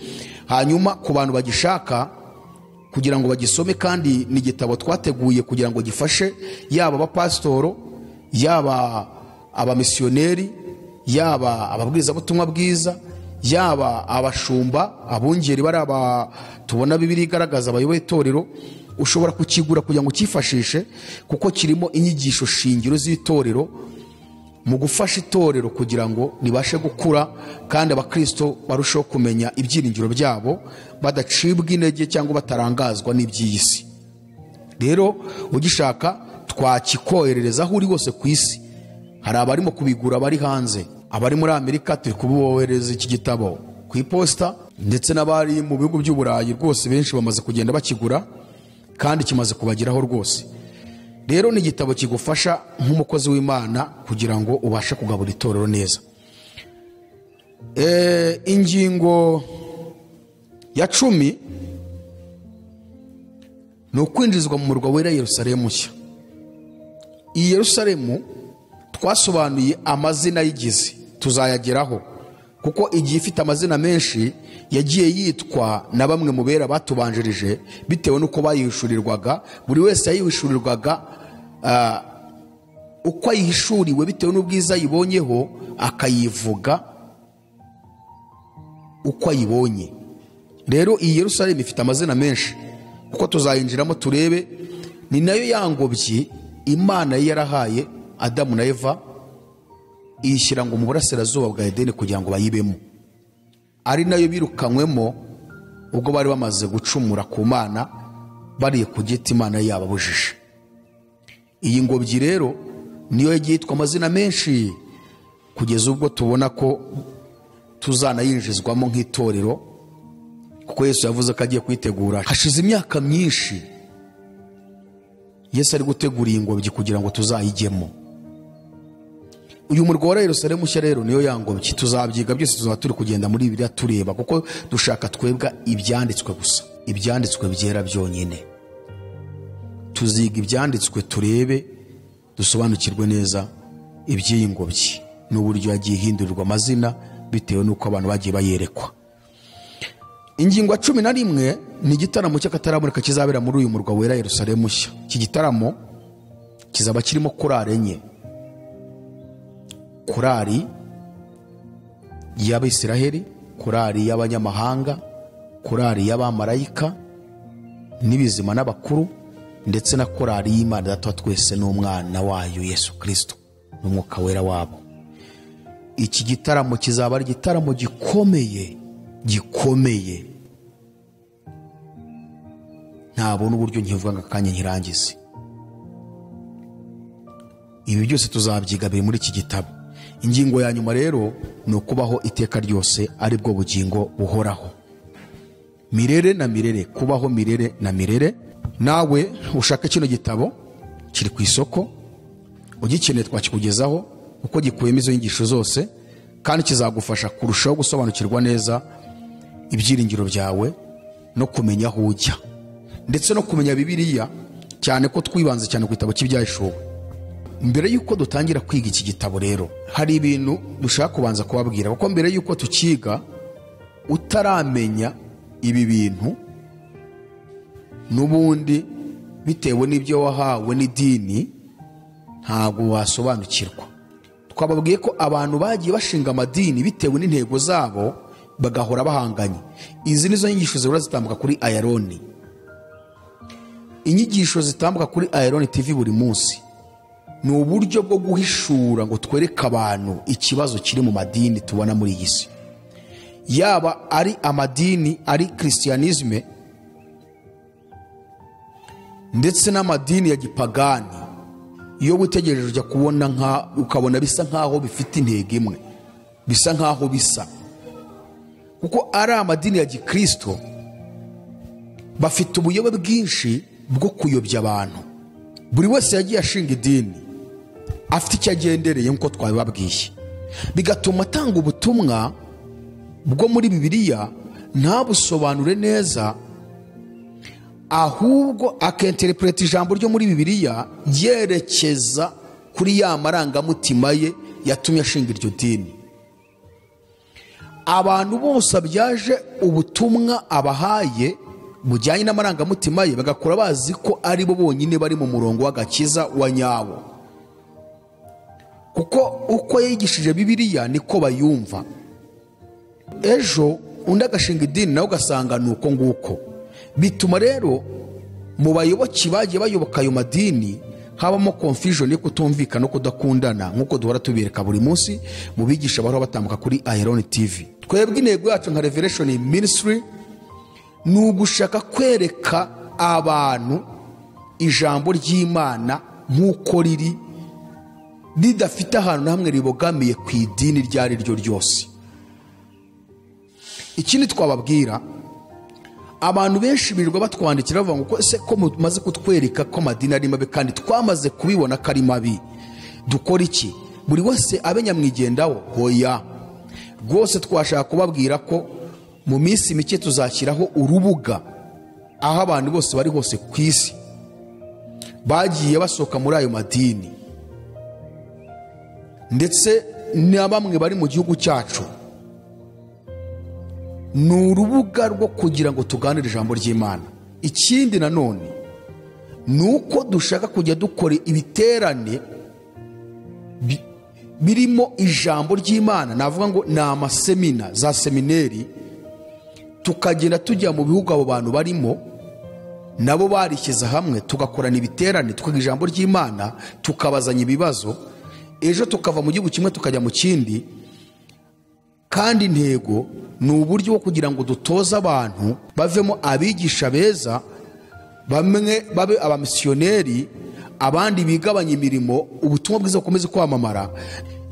hanyuma ku bantu bagishaka kugira ngo bagisome, kandi ni igitabo twateguye kugira ngo gifashe yaba abapasitoro, yaba abamisiyoneri, yaba ababwirizabutumwa bwiza, yaba abashumba, abungeri bari aba tubona Bibiliya igaragaza abayoboye itorero. Ushobora kukigura kugira ngo ukifashishe, kuko kirimo inyigisho shingiro z'itorero mu gufasha itorero kugira ngo ribashe gukura, kandi abakristo barusheho kumenya ibyiringiro byabo badacibwa intege cyangwa batarangazwa n'iby'iyi si. Rero ugishaka twakikoherereza aho uri hose ku isi. Hari abarimo kubigura bari hanze, abari muri Amerika turi kubohereza iki gitabo ku iposita, ndetse n'abari mu bihugu by'Uburayi rwose benshi bamaze kugenda bakigura kandi kimaze kubageraho rwose. Rero ni igitabo kigufasha nk'umukozi w'Imana kugira ngo ubashe kugabura itorero neza. Ingingo ya 10 ni ukwinjizwa mu murwa wera Yerusalemu nshya. Iyi Yerusalemu Twasobanuye amazina y'igize, tuzayageraho kuko igihe ifite amazina menshi yagiye yitwa na bamwe mu bera batubanjirije bitewe n'uko bayihishurirwaga. Buri wese yayihishurirwaga uko ayihishuriwe bitewe n'ubwiza ayibonyeho, akayivuga uko ayibonye. Rero iyi Yerusalemu ifite amazina menshi kuko tuzayinjiramo turebe. Ni nayo yangobyi Imana yarahaye Adamu na Eva, iyishyira ngo mu burasirazuba bwa Edeni kugira ngo bayibemo, ari nayo birukanywemo ubwo bari bamaze gucumura ku Mana, bariye ku giti Imana yababujije. Iyi ngobyi rero niyo yagiye yitwa amazina menshi kugeza ubwo tubona ko tuzanayinjizwamo nk'itorero, kuko Yesu yavuze ko agiye kuyitegura. Hashize imyaka myinshi Yesu ari gutegura iyi ngobyi kugira ngo tuzayijyemo. Uyu murwa wa Yerusalemu nshya rero niyo yangobyi. Tuzabyiga byose, tuzaba turi kugenda muri Bibiliya tureba, kuko dushaka twebwa ibyanditswe gusa, ibyanditswe byera byonyine. Tuziga ibyanditswe turebe, dusobanukirwe neza iby'iyi ngobyi n'uburyo yagiye ihindurirwa amazina bitewe n'uko abantu bagiye bayerekwa. Ingingo ya 11 ni igitaramo cy'akataraboneka kizabera muri uyu murwa wera Yerusalemu nshya. Iki gitaramo kizaba kirimo korali enye: korali y'Abisiraheli, korali y'abanyamahanga, korali y'abamarayika n'ibizima n'abakuru, ndetse na korali y'Imana Data wa twese n'umwana wayo Yesu Kristo n'umwuka wera wabo. Iki gitaramo kizaba ari igitaramo gikomeye gikomeye, ntabona uburyo nkivuga ngo akanya nkirangize. Ibi byose tuzabyiga biri muri iki gitabo. Ingingo ya nyuma rero ni ukubaho iteka ryose, ari bwo bugingo buhoraho, mirere na mirere, kubaho mirere na mirere. Nawe ushaka kino gitabo kiri ku isoko, ugikeneye twakikugezaho uko gikuyemo izo nyigisho zose, kandi kizagufasha kurushaho gusobanukirwa neza ibyiringiro byawe no kumenya aho ujya, ndetse no kumenya Bibiliya, cyane ko twibanze cyane ku gitabo cy'Ibyahishuwe. Mbere yuko dutangira kwiga iki gitabo rero, hari ibintu dushaka kubanza kubabwira, kuko mbere yuko tukiga utaramenya ibi bintu, n'ubundi bitewe n'ibyo wahawe n'idini ntabwo wasobanukirwa. Twababwiye ko abantu bagiye bashinga amadini bitewe n'intego zabo, bagahora bahanganye. Izi nizo nyigisho zihora zitambuka kuri Ayaroni. Inyigisho zitambuka kuri Ayaroni TV buri munsi ni uburyo bwo guhishura ngo twereke abantu ikibazo kiri mu madini tubona muri iyi si, yaba ari amadini ari Christianisme ndetse n'amadini ya gipagani. Iyo witegereje ujya kubona nka ukabona bisa nkaho bifite intego imwe, bisa nkaho bisa, kuko ari amadini ya gikristo bafite ubuyobe bwinshi bwo kuyobya abantu. Buri wese yagiye ashinga idini afite icyo agendereye nk'uko twabibabwiye, bigatuma atanga ubutumwa bwo muri Bibiliya ntabusobanure neza, ahubwo akinterpreta ijambo ryo muri Bibiliya yerekeza kuri ya marangamutima ye yatumye ashinga iryo dini. Abantu bose abyaje ubutumwa abahaye bujyanye n'amarangamutima ye, bagakora bazi ko ari bo bonyine bari mu murongo w'agakiza wa nyawo, kuko uko yigishije Bibiliya niko bayumva. Ejo undi agashinga idini nawe ugasanga ni uko nguko. Bituma rero mu bayoboki bagiye bayoboka ayo madini habamo confusion yo kutumvikana no kudakundana, nk'uko duhora tubereka buri munsi mu bigisha bahora batambuka kuri Ayaroni TV. Twebwe intego yacu nka Revelation Ministry ni ugushaka kwereka abantu ijambo ry'Imana nk'uko riri, ridafite ahantu hamwe ribogamiye ku idini iryo ari ryo ryose. Ikindi twababwira, abantu benshi birirwa batwandikira bavuga ngo ese ko mumaze kutwereka ko amadini ari mabi kandi twamaze kubibona ko ari mabi, dukora iki? Buri wese abe nyamwigendaho? Hoya rwose, twashaka kubabwira ko mu minsi mike tuzashyiraho urubuga aho abantu bose bari hose ku isi bagiye basohoka muri ayo madini ndetse na bamwe bari mu gihugu cyacu, ni urubuga rwo kugira ngo tuganire ijambo ry'Imana. Ikindi nanone ni uko dushaka kujya dukora ibiterane birimo ijambo ry'Imana, navuga ngo ni amasemina, za semineri, tukagenda tujya mu bihugu abo bantu barimo nabo barishyize hamwe, tugakorana ibiterane, tukaga ijambo ry'Imana, tukabazanya ibibazo, ejo tukava mu gihugu kimwe tukajya mu kindi. Kandi intego ni uburyo bwo kugira ngo dutoze abantu bavemo abigisha beza, bamwe babe abamisiyoneri, abandi bigabanya imirimo, ubutumwa bwiza bukomeze kwamamara.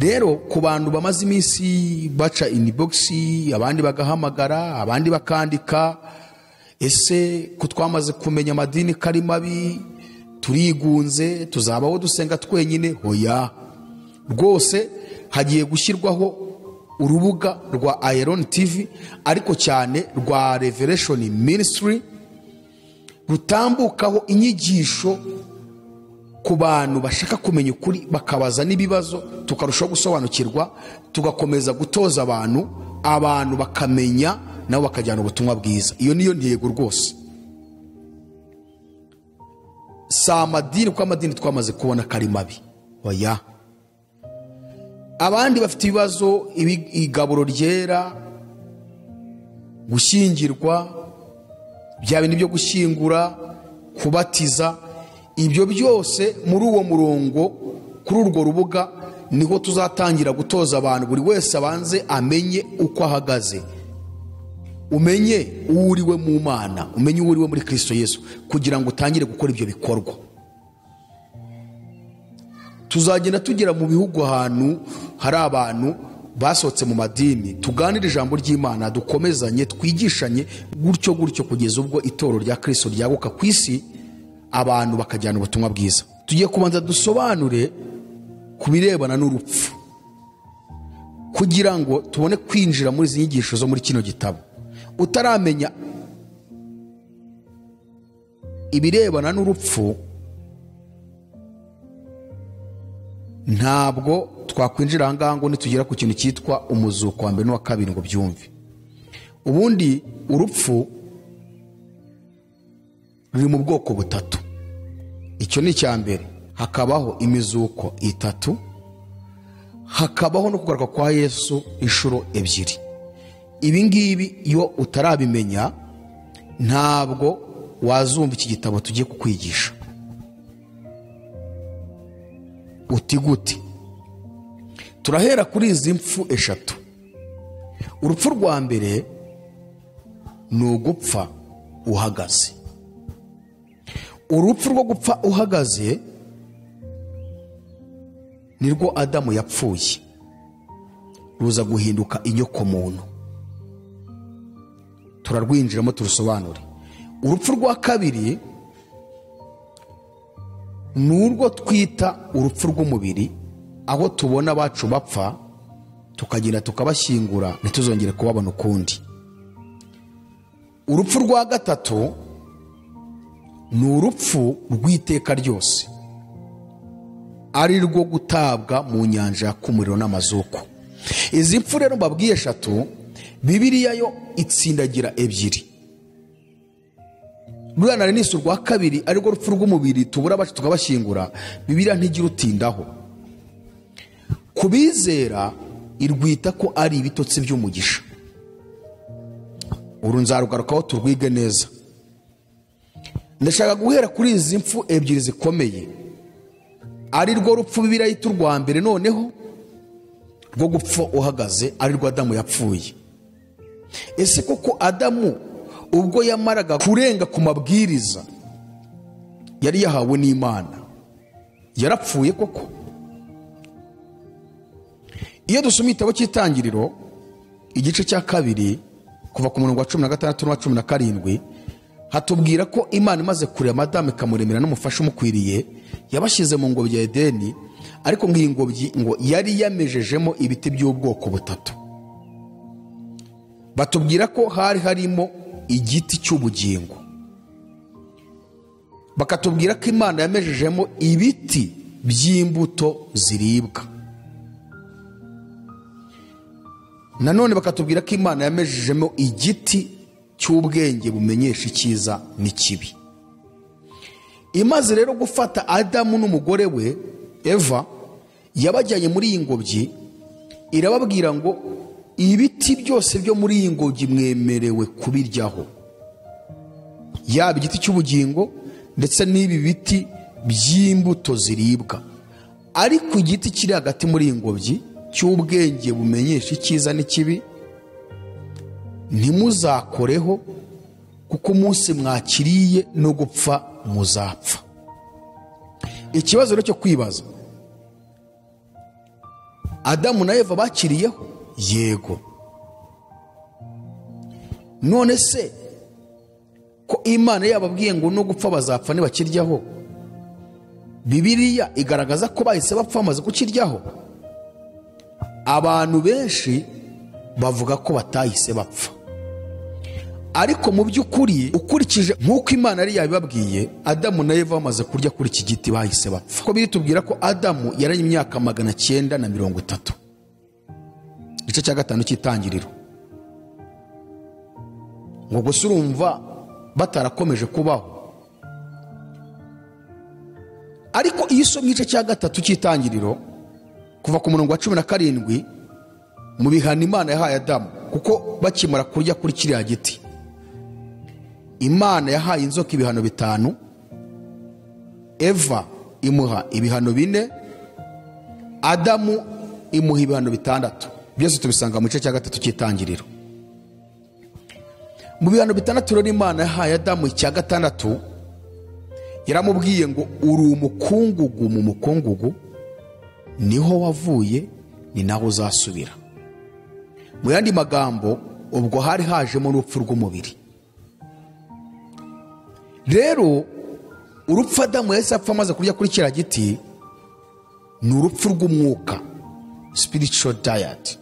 Rero ku bantu bamaze iminsi baca inbox, abandi bagahamagara, abandi bakandika, ese ko twamaze kumenya amadini kari mabi, turigunze, tuzabaho dusenga twenyine? Hoya, rwose hagiye gushyirwaho urubuga rwa Iron TV, ariko cyane rwa Revelation Ministry, rutambukaho inyigisho ku bantu bashaka kumenya ukuri, bakabaza n'ibibazo, tukarushaho gusobanukirwa, tugakomeza gutoza abantu, abantu bakamenya nabo bakajyana ubutumwa bwiza. Iyo niyo ntego rwose. Si amadini, kuko amadini twamaze kubona kari mabi. Oya, abandi bafite ibibazo, igaburo ryera, gushyingirwa, bya bintu byo gushyingura, kubatiza, ibyo byose muri uwo murongo, kuri urwo rubuga niho tuzatangira gutoza abantu, buri wese abanze amenye uko ahagaze, umenye uwo uriwe mu Mana, umenye uwo uriwe muri Kristo Yesu, kugira ngo utangire gukora ibyo bikorwa. Tuzagenda tugera mu bihugu ahantu hari abantu basohotse mu madini, tuganire ijambo ry'Imana, dukomezanye, twigishanye, gutyo gutyo kugeza ubwo itorero rya Kristo ryaguka ku isi, abantu bakajyana ubutumwa bwiza. Tugiye kubanza dusobanure ku birebana n'urupfu, kugira ngo tubone kwinjira muri izi nyigisho zo muri kino gitabo. Utaramenya ibirebana n'urupfu, ntabwo twakwinjira aha ngaha ngo nitugera ku kintu cyitwa umuzuko wa mbere n'uwa kabiri ngo byumve. Ubundi urupfu ruri mu bwoko butatu. Icyo ni icya mbere. Hakabaho imizuko itatu, hakabaho no kugaruka kwa Yesu inshuro ebyiri. Ibi ngibi iyo utarabimenya ntabwo wazumva iki gitabo tugiye kukwigisha. Uti gute? Turahera kuri izi mfu eshatu. Urupfu rwa mbere ni ugupfa uhagaze. Urupfu rwo gupfa uhagaze nirwo Adamu yapfuye, ruza guhinduka inyokomuntu. Turarwinjiramo turusobanure. Urupfu rwa kabiri ni urwo twita urupfu rw'umubiri, aho tubona abacu bapfa tukagenda tukabashyingura ntituzongere kubabona ukundi. Urupfu rwa gatatu ni urupfu rw'iteka ryose, ari rwo gutabwa mu nyanja yaka umuriro n'amazuku. Izi mfu rero mbabwiye eshatu, Bibiliya yo itsindagira ebyiri. Ruriya nari nise urwa kabiri, arirwo rupfu rw'umubiri tubura abacu tukabashyingura, Bibiliya ntigira utindaho. Ku bizera irwita ko ari ibitotsi by'umugisha. Uru nzarugarukaho turwige neza. Ndashaka guhera kuri izi mfu ebyiri zikomeye, ari rwo rupfu Bibiliya yita urwa mbere noneho rwo gupfa uhagaze, ari rwo Adamu yapfuye. Ese koko Adamu ubwo yamaraga kurenga ku mabwiriza yari yahawe n'Imana yarapfuye koko? Iyo dusoma igitabo cy'Itangiriro igice cya 2 kuva ku murongo wa 16 n'uwa 17, hatubwira ko Imana imaze kurema Adamu ikamuremera n'umufasha umukwiriye, yabashyize mu ngobyi ya Edeni, ariko ngo iyi ngobyi ngo yari yamejejemo ibiti by'ubwoko butatu. Batubwira ko hari harimo igiti cy'ubugingo, bakatubwira ko Imana yamejejemo ibiti by'imbuto ziribwa. Nanone bakatubwira ko Imana yamejejemo igiti cy'ubwenge bumenyesha icyiza n'ikibi. Imaze rero gufata Adamu n'umugore we Eva, yabajyanye muri iyi ngobyi, irababwira ngo ibiti byose byo muri iyi ngobyi mwemerewe kubiryaho, yaba igiti cy'ubugingo ndetse n'ibi biti by'imbuto ziribwa, ariko igiti kiri hagati muri iyi ngobyi cy'ubwenge bumenyesha icyiza n'ikibi ntimuzakoreho, kuko umunsi mwakiriye no gupfa muzapfa. Ikibazo rero cyo kwibaza, Adamu na Eva bakiriyeho? Yego. None se ko Imana yababwiye ngo no gupfa bazapfa ntibakiryaho, Bibiliya igaragaza ko bahise bapfa bamaze kukiryaho? Abantu benshi bavuga ko batahise bapfa, ariko mu by'ukuri ukurikije nk'uko Imana yari yabibabwiye, Adamu na Eva bamaze kurya kuri iki giti bahise bapfa. Ko biritubwira ko Adamu yaranye imyaka 930, igice cya 5 cy'Itangiriro. Ngo gusa urumva batarakomeje kubaho. Ariko iyo usomye igice cya 3 cy'Itangiriro kuva ku murongo wa 17, mu bihano Imana yahaye Adamu, kuko bakimara kurya kuri kiriya giti, Imana yahaye inzoka ibihano 5, Eva imuha ibihano 4, Adamu imuha ibihano 6. Byose tubisanga mu gice cya 3 cy'Itangiriro. Mu bihano 6 rero Imana yahaye Adamu icya 6, yaramubwiye ngo uri umukungugu mu mukungugu, niho wavuye ni naho uzasubira. Mu yandi magambo, ubwo hari hajemo urupfu rw'umubiri. Rero urupfu Adamu yahise apfa amaze kurya kuri kiriya giti ni urupfu rw'umwuka, spiritual diet.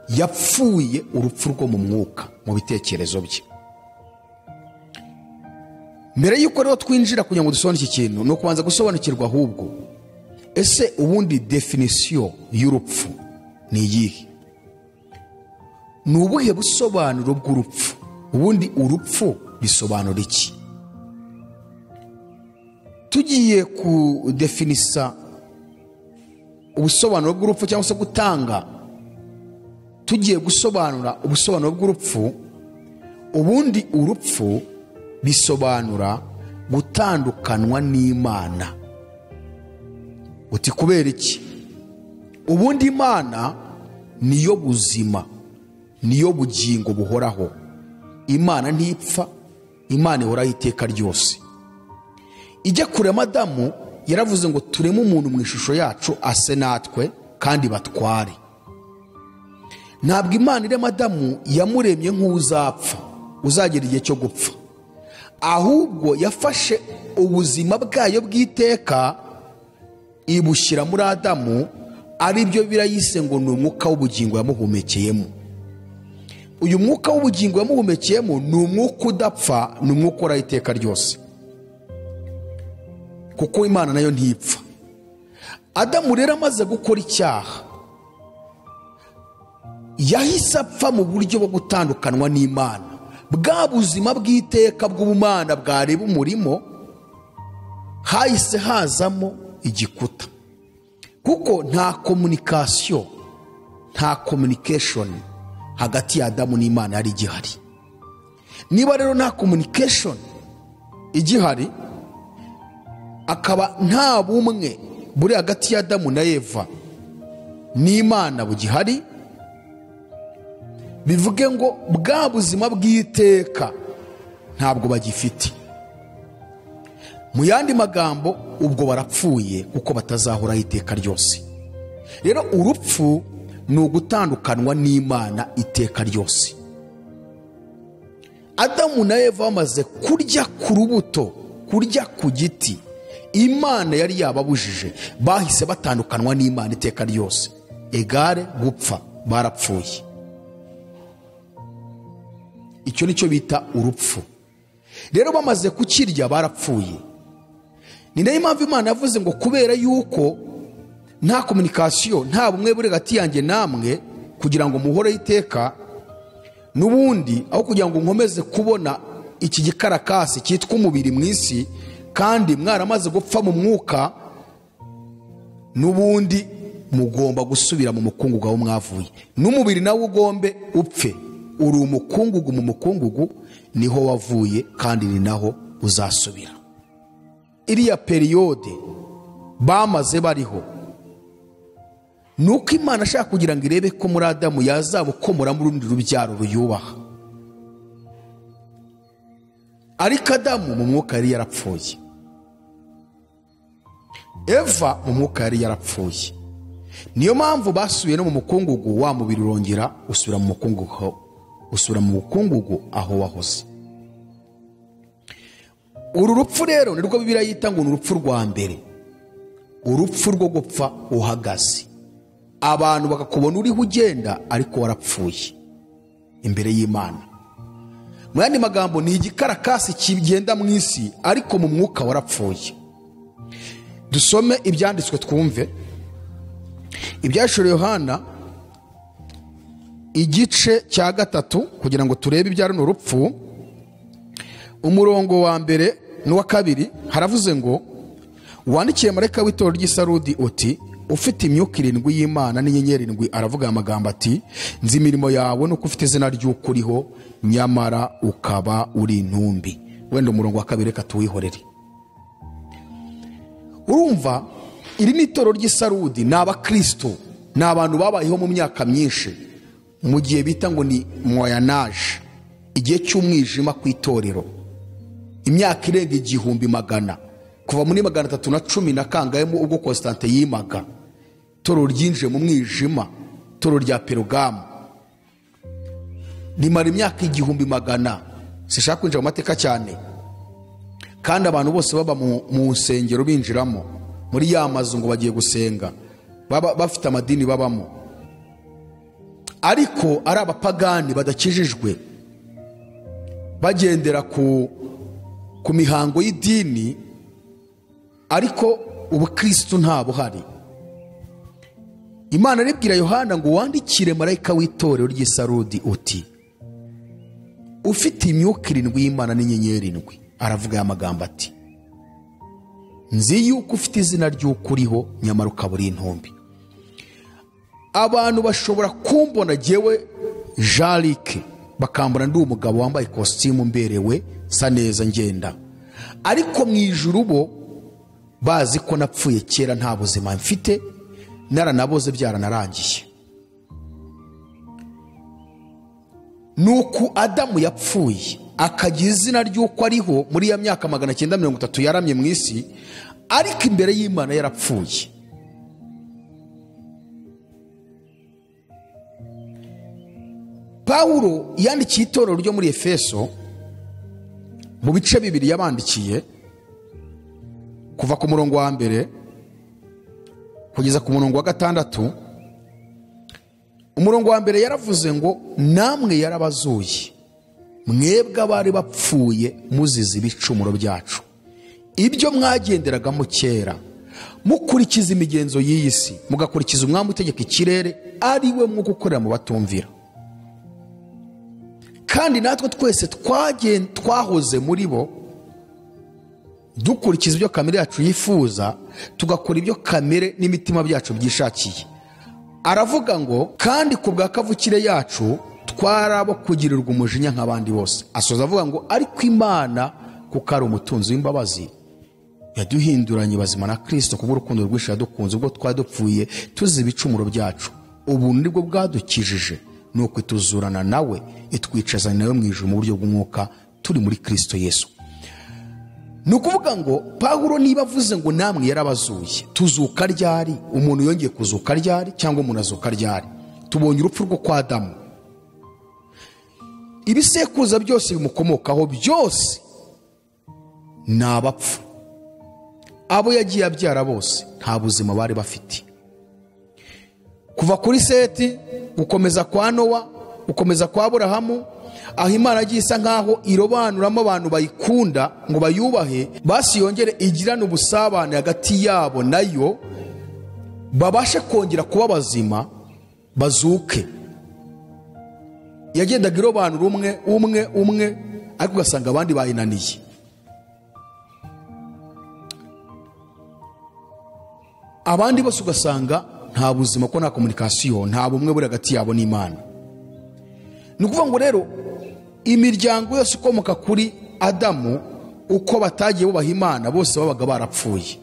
Yapfuye urupfu rwo mu mwuka, mu bitekerezo bye. Mbere y'uko rero twinjira kugira ngo dusobanure iki kintu, ni ukubanza gusobanukirwa ahubwo ese ubundi definisiyo y'urupfu ni iyihe? Ni ubuhe busobanuro bw'urupfu? Ubundi urupfu bisobanura iki? Tugiye kudefinisa ubusobanuro bw'urupfu cyangwa se gutanga, tugiye gusobanura ubusobanuro bw'urupfu, ubundi urupfu bisobanura gutandukanwa n'Imana. Uti kubera iki? Ubundi Imana niyo buzima, niyo bugingo buhoraho. Imana ntipfa, Imana ihoraho iteka ryose. Ijya kurema Adamu yaravuze ngo tureme umuntu mu ishusho yacu ase natwe kandi batware. Ntabwo Imana irema Adamu yamuremye nk'uzapfa, uzagera igihe cyo gupfa, ahubwo yafashe ubuzima bwayo bw'iteka ibushyira muri Adamu, ari byo birayise ngo ni umwuka w'ubugingo yamuhumekeyemo. Uyu mwuka w'ubugingo yamuhumekeyemo ni umwuka udapfa, ni umwuka uhoraho iteka ryose, kuko Imana nayo ntipfa. Adamu rero amaze gukora icyaha yahise apfa mu buryo bwo gutandukanwa n'Imana. Bwa buzima bw'iteka bw'ubumana bwareba umurimo, hahise hazamo igikuta, kuko nta communication, nta communication hagati ya Adamu n'Imana yari igihari. Niba rero nta communication igihari, akaba nta bumwe buri hagati ya Adamu na Eva n'Imana bugihari, bivuge ngo bwa buzima bw'iteka ntabwo bagifite. Mu yandi magambo, ubwo barapfuye kuko batazahoraho iteka ryose. Rero urupfu ni ugutandukanwa n'Imana iteka ryose. Adamu na Eva bamaze kurya ku rubuto, kurya ku giti Imana yari yababujije, bahise batandukanwa n'Imana iteka ryose. Egare gupfa, barapfuye. Icyo nicyo bita urupfu. Rero bamaze kukirya barapfuye. Ni nayo impamvu Imana yavuze ngo kubera yuko nta communication, nta bumwe buri hagati yanjye namwe, kugira ngo muhoreho iteka, n'ubundi aho kugira ngo nkomeze kubona iki gikarakasi cyitwa umubiri mu isi kandi mwaramaze gupfa mu mwuka, n'ubundi mugomba gusubira mu mukungugu aho mwavuye, n'umubiri nawe ugombe upfe. Uri umukungugu, mu mukungugu niho wavuye kandi ni naho uzasubira. Iriya periyode bamaze bariho nuko Imana ashaka kugira ngo irebe ko muri Adamu yazabukomora mu rundi rubyaro ruyubaha. Ariko Adamu mu mwuka yari yarapfuye, Eva mu mwuka yari yarapfuye. Niyo mpamvu basubiye no mu mukungugu, wa mubiri urongera usubira mu mukungugu, usubira mu mukungugu aho wahoze. Uru rupfu rero nirwo Bibiliya yita ngo ni urupfu rwa mbere, urupfu rwo gupfa uhagaze, abantu bakakubona uriho ugenda ariko warapfuye imbere y'Imana. Mu yandi magambo ni igikarakasi kigenda mu isi ariko mu mwuka warapfuye. Dusome ibyanditswe twumve. Ibyahishuriwe Yohana igice cya 3 kugira ngo turebe ibya runo rupfu, umurongo wa mbere n'uwa kabiri haravuze ngo: wandikiye marayika w'itorero ry'i Sarudi uti, ufite imyuka 7 y'Imana n'inyenyeri 7 aravuga amagambo ati, nzi imirimo yawe nuko ufite izina ry'ukuriho nyamara ukaba uri intumbi. Wenda umurongo wa kabiri reka tuwihorere. Urumva iri ni itorero ry'i Sarudi, ni abakristo, ni abantu babayeho mu myaka myinshi mu gihe bita ngo ni moyenage, igihe cy'umwijima ku itorero, imyaka irenga 1100 kuva muri 310 na kangahe ubwo Constantine yimaga. Itorero ryinjiye mu mwijima, itorero rya Perugamo rimara imyaka 1100. Sishaka kwinjira mu mateka cyane, kandi abantu bose baba mu nsengero binjiramo muri ya mazu ngo bagiye gusenga, baba bafite amadini babamo, ariko ari abapagani badakijijwe, bagendera ku mihango y'idini, ariko ubukristo nta buhari. Imana aribwira Yohana ngo wandikire marayika w'itorero ry'i Sarudi uti, ufite imyuka 7 y'Imana n'inyenyeri 7 aravuga aya magambo ati, nzi yuko ufite izina ry'ukuriho nyamara ukaba uri intumbi. Abantu bashobora kumbona jyewe Jean-Luc bakambona ndi umugabo wambaye ikositimu mberewe sa neza ngenda, ariko mu ijuru bo bazi ko napfuye kera, nta buzima mfite, naranaboze byaranarangiye. Nuko Adamu yapfuye akagira izina ry'uko ariho muri ya myaka 930 yaramye mu isi, ariko imbere y'Imana yarapfuye. Pawulo yandikiye itorero ryo muri Efeso mu bice 2 yabandikiye, kuva ku murongo wa 1 kugeza ku murongo wa 6. Umurongo wa 1 yaravuze ngo, namwe yarabazuye mwebwe abari bapfuye muzize ibicumuro byacu, ibyo mwagenderagamo kera mukurikiza imigenzo y'iyi si, mugakurikiza umwami utegeka ikirere, ari we mwuka ukorera mu batumvira. Kandi natwe twese twahoze muri bo, dukurikiza ibyo kamere yacu yifuza, tugakora ibyo kamere n'imitima byacu byishakiye. Aravuga ngo kandi ku bwa kavukire yacu twarabo kugirirwa umujinya nk'abandi bose. Asoza avuga ngo ariko Imana kuko ari umutunzi w'imbabazi yaduhinduranye bazima na Kristo kubw'urukundo rwinshi yadukunze ubwo twadupfuye tuzi ibicumuro byacu, ubu nibwo bwadukijije nuko ituzurana nawe itwicazana nawe mu ijuru mu buryo bw'umwuka turi muri Kristo Yesu. Ni ukuvuga ngo Pawulo niba avuze ngo namwe yarabazuye, tuzuka ryari? Umuntu yongeye kuzuka ryari? Cyangwa umuntu azuka ryari? Tubonye urupfu rwo kwa Adamu, ibisekuruza byose bimukomokaho byose ni abapfu. Abo yagiye abyara bose nta buzima bari bafite, kuva kuri Seti gukomeza kwa Nowa, gukomeza kwa Aburahamu, aho Imana agiye isa nkaho irobanuramo abantu bayikunda ngo bayubahe, basi yongere igirane ubusabane hagati yabo nayo, babashe kongera kuba bazima, bazuke. Yagendaga irobanura umwe umwe umwe, ariko ugasanga abandi bayinaniye. Abandi bose ugasanga nta buzima, ko nta communication, nta bumwe buri hagati yabo n'Imana. Ni ukuvuga ngo rero imiryango yose ikomoka kuri Adamu, uko batagiye bubaha Imana, bose babaga barapfuye,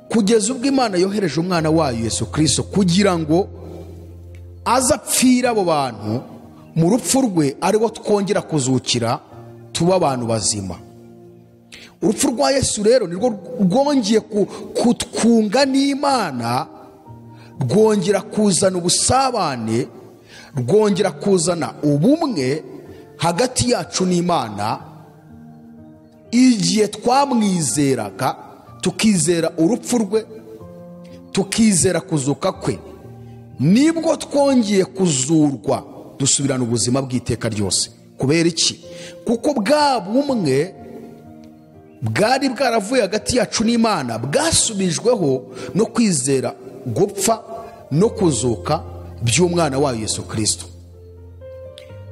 kugeza ubwo Imana yohereje umwana wayo Yesu Kristo kugira ngo azapfira abo bantu mu rupfu rwe, ariwo twongera kuzukira tuba abantu bazima. Urupfu rwa Yesu rero nirwo rwongeye kutwunga n'Imana, rwongera kuzana ubusabane, rwongera kuzana ubumwe hagati yacu n'Imana. Igihe twamwizeraga, tukizera urupfu rwe, tukizera kuzuka kwe, nibwo twongeye kuzurwa dusubirana ubuzima bw'iteka ryose. Kubera iki? Kuko bwa bumwe bwari bwaravuye hagati yacu n'Imana bwasubijweho no kwizera gupfa no kuzuka by'umwana wayo Yesu Kristo.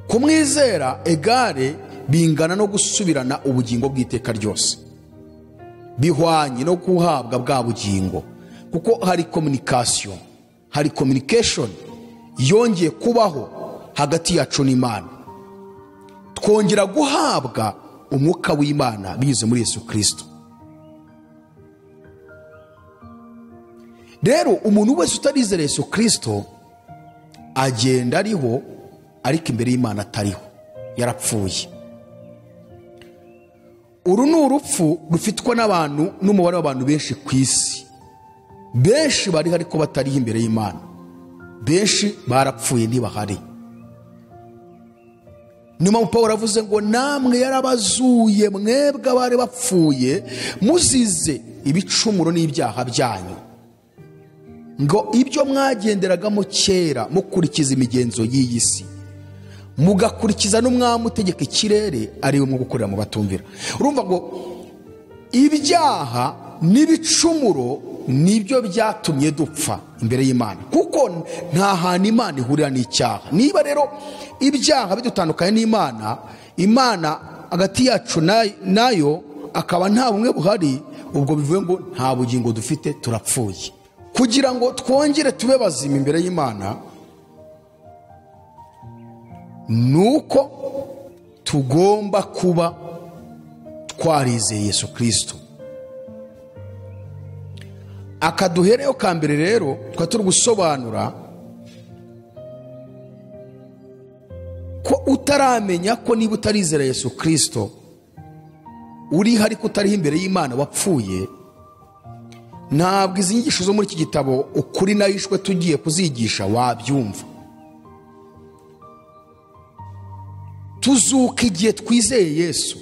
Kumwizera egare bingana no gusubirana ubugingo bw'iteka ryose, bihwanye no guhabwa bwa bugingo, kuko hari communication, hari communication yongeye kubaho hagati yacu n'Imana. Twongera guhabwa umwuka w'Imana binyuze muri Yesu Kristo. Rero umuntu wese utarizera Yesu Kristo agenda ariho, ariko imbere y'Imana atariho, yarapfuye. Uru ni urupfu rufitwa n'abantu n'umubare w'abantu benshi ku isi. Benshi bari ariko batariho imbere y'Imana, benshi barapfuye ntibahari. Niyo mpamvu Pawulo avuze ngo namwe yarabazuye mwebwe abari bapfuye muzize ibicumuro n'ibyaha byanyu, ngo ibyo mwagenderagamo kera mukurikiza imigenzo y'iyi si, mugakurikiza n'umwami utegeka ikirere, ari we gukorera mu batumvira. Urumva ngo ibyaha n'ibicumuro nibyo byatumye dupfa imbere y'Imana, kuko nta hantu Imana ihurira n'icyaha. Niba rero ibyaha bidutandukanye n'Imana, Imana hagati yacu nayo akaba nta bumwe buhari, ubwo bivuye ngo nta bugingo dufite, turapfuye. Kugira ngo twongere tube bazima imbere y'Imana, nuko tugomba kuba twarizeye Yesu Kristo. Akaduhereyo ka mbere rero twa turi gusobanura ko utaramenya ko niba utarizera Yesu Kristo uri hari ko utariho imbere y'Imana wapfuye. Ntabwo izi nyigisho zo muri iki gitabo ukuri nahishwe tugiye kuzigisha wabyumva. Tuzuka igihe twizeye Yesu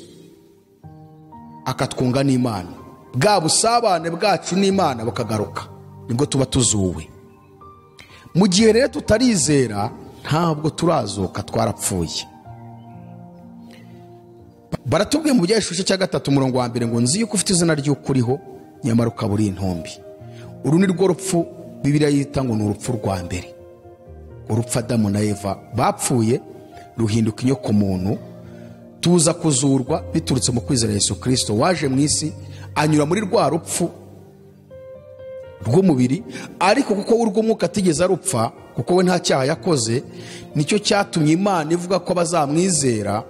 akatwunga n'Imana, bwa busabane bwacu n'Imana bukagaruka, nibwo tuba tuzuwe. Mu gihe rero tutarizera ntabwo turazuka, twarapfuye. Baratubwiye mu byahishushe cya 3 umurongo wa 1 ngo nzi yuko ufite izina ry'ukuriho nyamara ukaba uri intumbi. Uru ni rwo rupfu Bibiliya yita ngo ni urupfu rwa mbere. Urupfu Adamu na Eva bapfuye ruhinduka inyoko muntu, tuza kuzurwa biturutse mu kwizera Yesu Kristo waje mu isi, anyura muri rwa rupfu rw'umubiri, ariko kuko urw'umwuka atigeze arupfa, kuko we nta cyaha yakoze, nicyo cyatumye Imana ivuga ko bazamwizera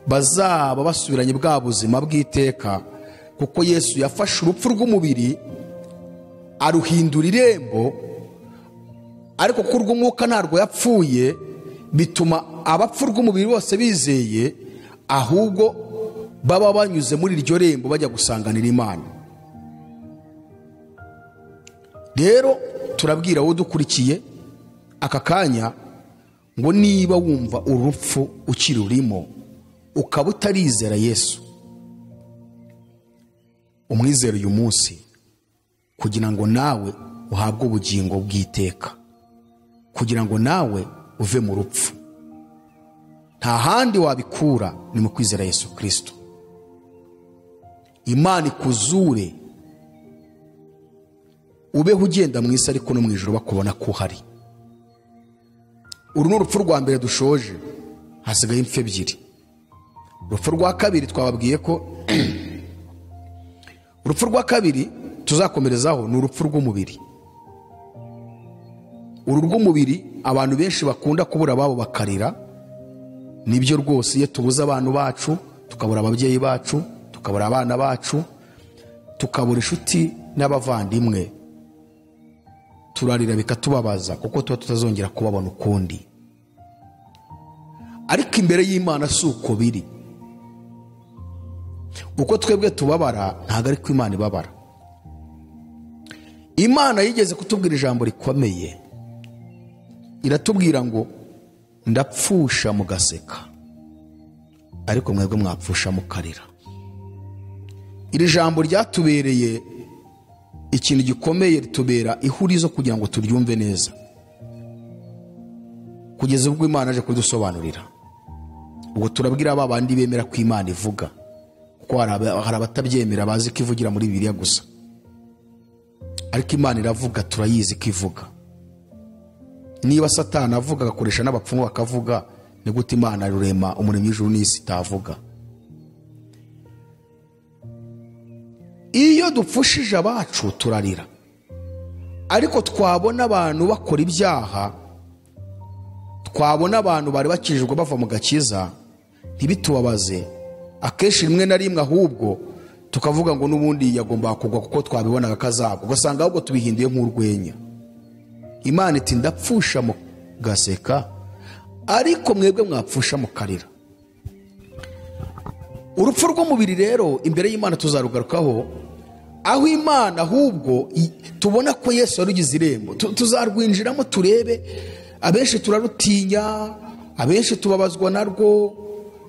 bazaba basubiranye bwa buzima bw'iteka, kuko Yesu yafashe urupfu rw'umubiri aruhindura irembo, ariko kuko urw'umwuka ntarwo yapfuye, bituma abapfu rw'umubiri bose bizeye ahubwo baba banyuze muri iryo rembo bajya gusanganira Imana. Rero turabwira wowe dukurikiye aka kanya ngo niba wumva urupfu ukirurimo ukaba utarizera Yesu, umwizere uyu munsi kugira ngo nawe uhabwe ubugingo bw'iteka, kugira ngo nawe uve mu rupfu. Nta handi wabikura ni mu kwizera Yesu Kristo. Imana ikuzure, ubeho ugenda mu isi ariko no mu ijuru bakubona ko uhari. Uru ni urupfu rwa mbere dushoje. Hasigaye impfu ebyiri. Urupfu rwa kabiri twababwiye ko urupfu rwa kabiri tuzakomerezaho ni urupfu rw'umubiri. Uru rw'umubiri abantu benshi bakunda kubura ababo bakarira. Nibyo rwose, iyo tubuze abantu bacu, tukabura ababyeyi bacu, tukabura abana bacu, tukabura inshuti n'abavandimwe, turarira bikatubabaza kuko tuba tutazongera kubabona ukundi. Ariko imbere y'Imana si uko biri. Uko twebwe tubabara ntabwo ariko Imana ibabara. Imana yigeze kutubwira ijambo rikomeye, iratubwira ngo ndapfusha mugaseka, ariko mwebwe mwapfusha mukarira. Iri jambo ryatubereye ikintu gikomeye, ritubera ihurizo kugira ngo turyumve neza, kugeza ubwo Imana aje kudusobanurira. Ubwo turabwira ba bandi bemera ko Imana ivuga, kuko hari abatabyemera bazi ko ivugira muri Bibiliya gusa. Ariko Imana iravuga, turayizi ko ivuga. Niba Satani avuga agakoresha n'abapfumu bakavuga, ni gute Imana rurema umuremyi w'ijuru n'isi itavuga? Iyo dupfushije abacu turarira, ariko twabona abantu bakora ibyaha, twabona abantu bari bakijijwe bava mu gakiza, ntibitubabaze. Akenshi rimwe na rimwe ahubwo tukavuga ngo n'ubundi yagomba kugwa kuko twabibonaga kazagwa, ugasanga ahubwo tubihinduye nk'urwenya. Imana iti ndapfusha mugaseka, ariko mwebwe mwapfusha mukarira. Urupfu rw'umubiri rero imbere y'Imana tuzarugarukaho, aho Imana ahubwo tubona ko Yesu yarugize irembo, tuzarwinjiramo turebe. Abenshi turarutinya, abenshi tubabazwa narwo,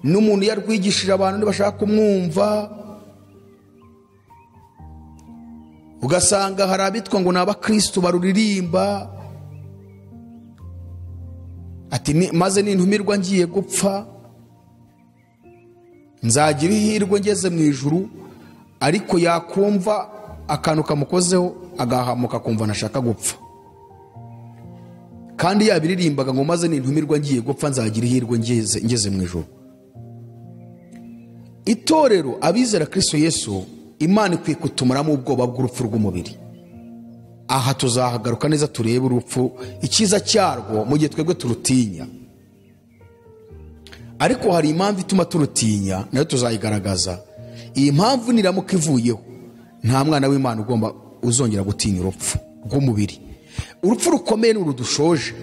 n'umuntu yarwigishije abantu ntibashaka kumwumva. Ugasanga hari abitwa ngo ni abakristo baruririmba, ati maze nintumirwa ngiye gupfa nzagira ihirwe ngeze mu ijuru, ariko yakumva akantu kamukozeho agahamuka kumva nashaka gupfa. Kandi yabiririmbaga ngo maze nintumirwa ngiye gupfa nzagira ihirwe ngeze mu ijuru. Itorero abizera Kristo Yesu, Imana ikwiye kutumaramo ubwoba bw'urupfu rw'umubiri. Aha tuzahagaruka neza turebe urupfu icyiza cyarwo mu gihe twebwe turutinya. Ariko hari impamvu ituma turutinya, nayo tuzayigaragaza. Iyi mpamvu niramuka ivuyeho, nta mwana w'Imana ugomba uzongera gutinya urupfu rw'umubiri. Urupfu rukomeye ni urudushoje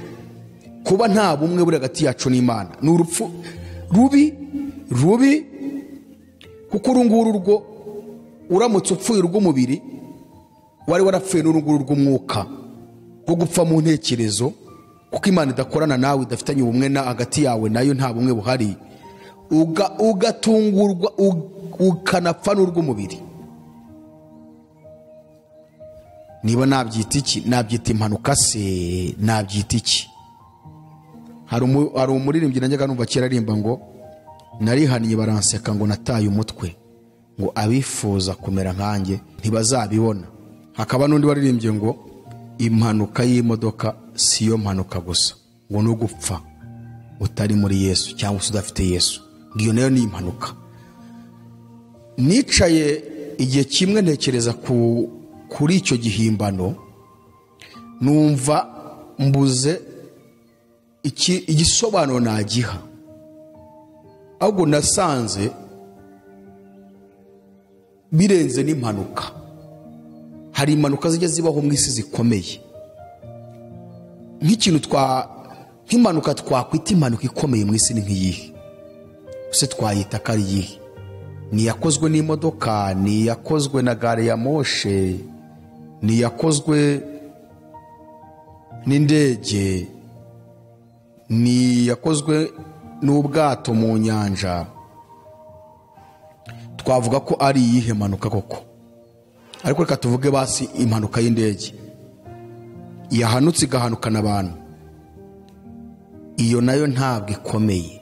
kuba nta bumwe buri hagati yacu n'Imana. Ni urupfu rubi rubi, kuko uru nguru rwo uramutse upfuye urw'umubiri, wari warapfuye n'urunguru rw'umwuka rwo gupfa mu ntekerezo, kuko Imana idakorana nawe, idafitanye ubumwe na hagati yawe nayo, nta bumwe buhari, ugatungurwa ukanapfa n'urw'umubiri. Niba nabyita iki? Nabyita impanuka se? Nabyita iki? Hari umuririmbyi najyaga numva kera aririmba ngo narihannye baranseka ngo nataye umutwe, ngo abifuza kumera nkanjye ntibazabibona. Hakaba n'undi waririmbye ngo impanuka y'imodoka siyo mpanuka gusa, ngo no gupfa utari muri Yesu cyangwa se udafite Yesu, ngiyo nayo ni impanuka. Nicaye igihe kimwe ntekereza kuri icyo gihimbano, numva mbuze igisobanuro nagiha. Ahubwo nasanze birenze n'impanuka. Hari impanuka zijya zibaho mu isi zikomeye, nk'ikintu nk'impanuka twakwita impanuka ikomeye mu isi ni nk'iyihe? Se twayita ko ari iyihe? Ni iyakozwe n'imodoka, ni iyakozwe na gare ya moshe, ni iyakozwe n'indege, ni iyakozwe n'ubwato mu nyanja. Twavuga ko ari iyihe mpanuka koko? Ariko reka tuvuge basi impanuka y'indege yahanutse igahanukana abantu, iyo nayo ntabwo ikomeye.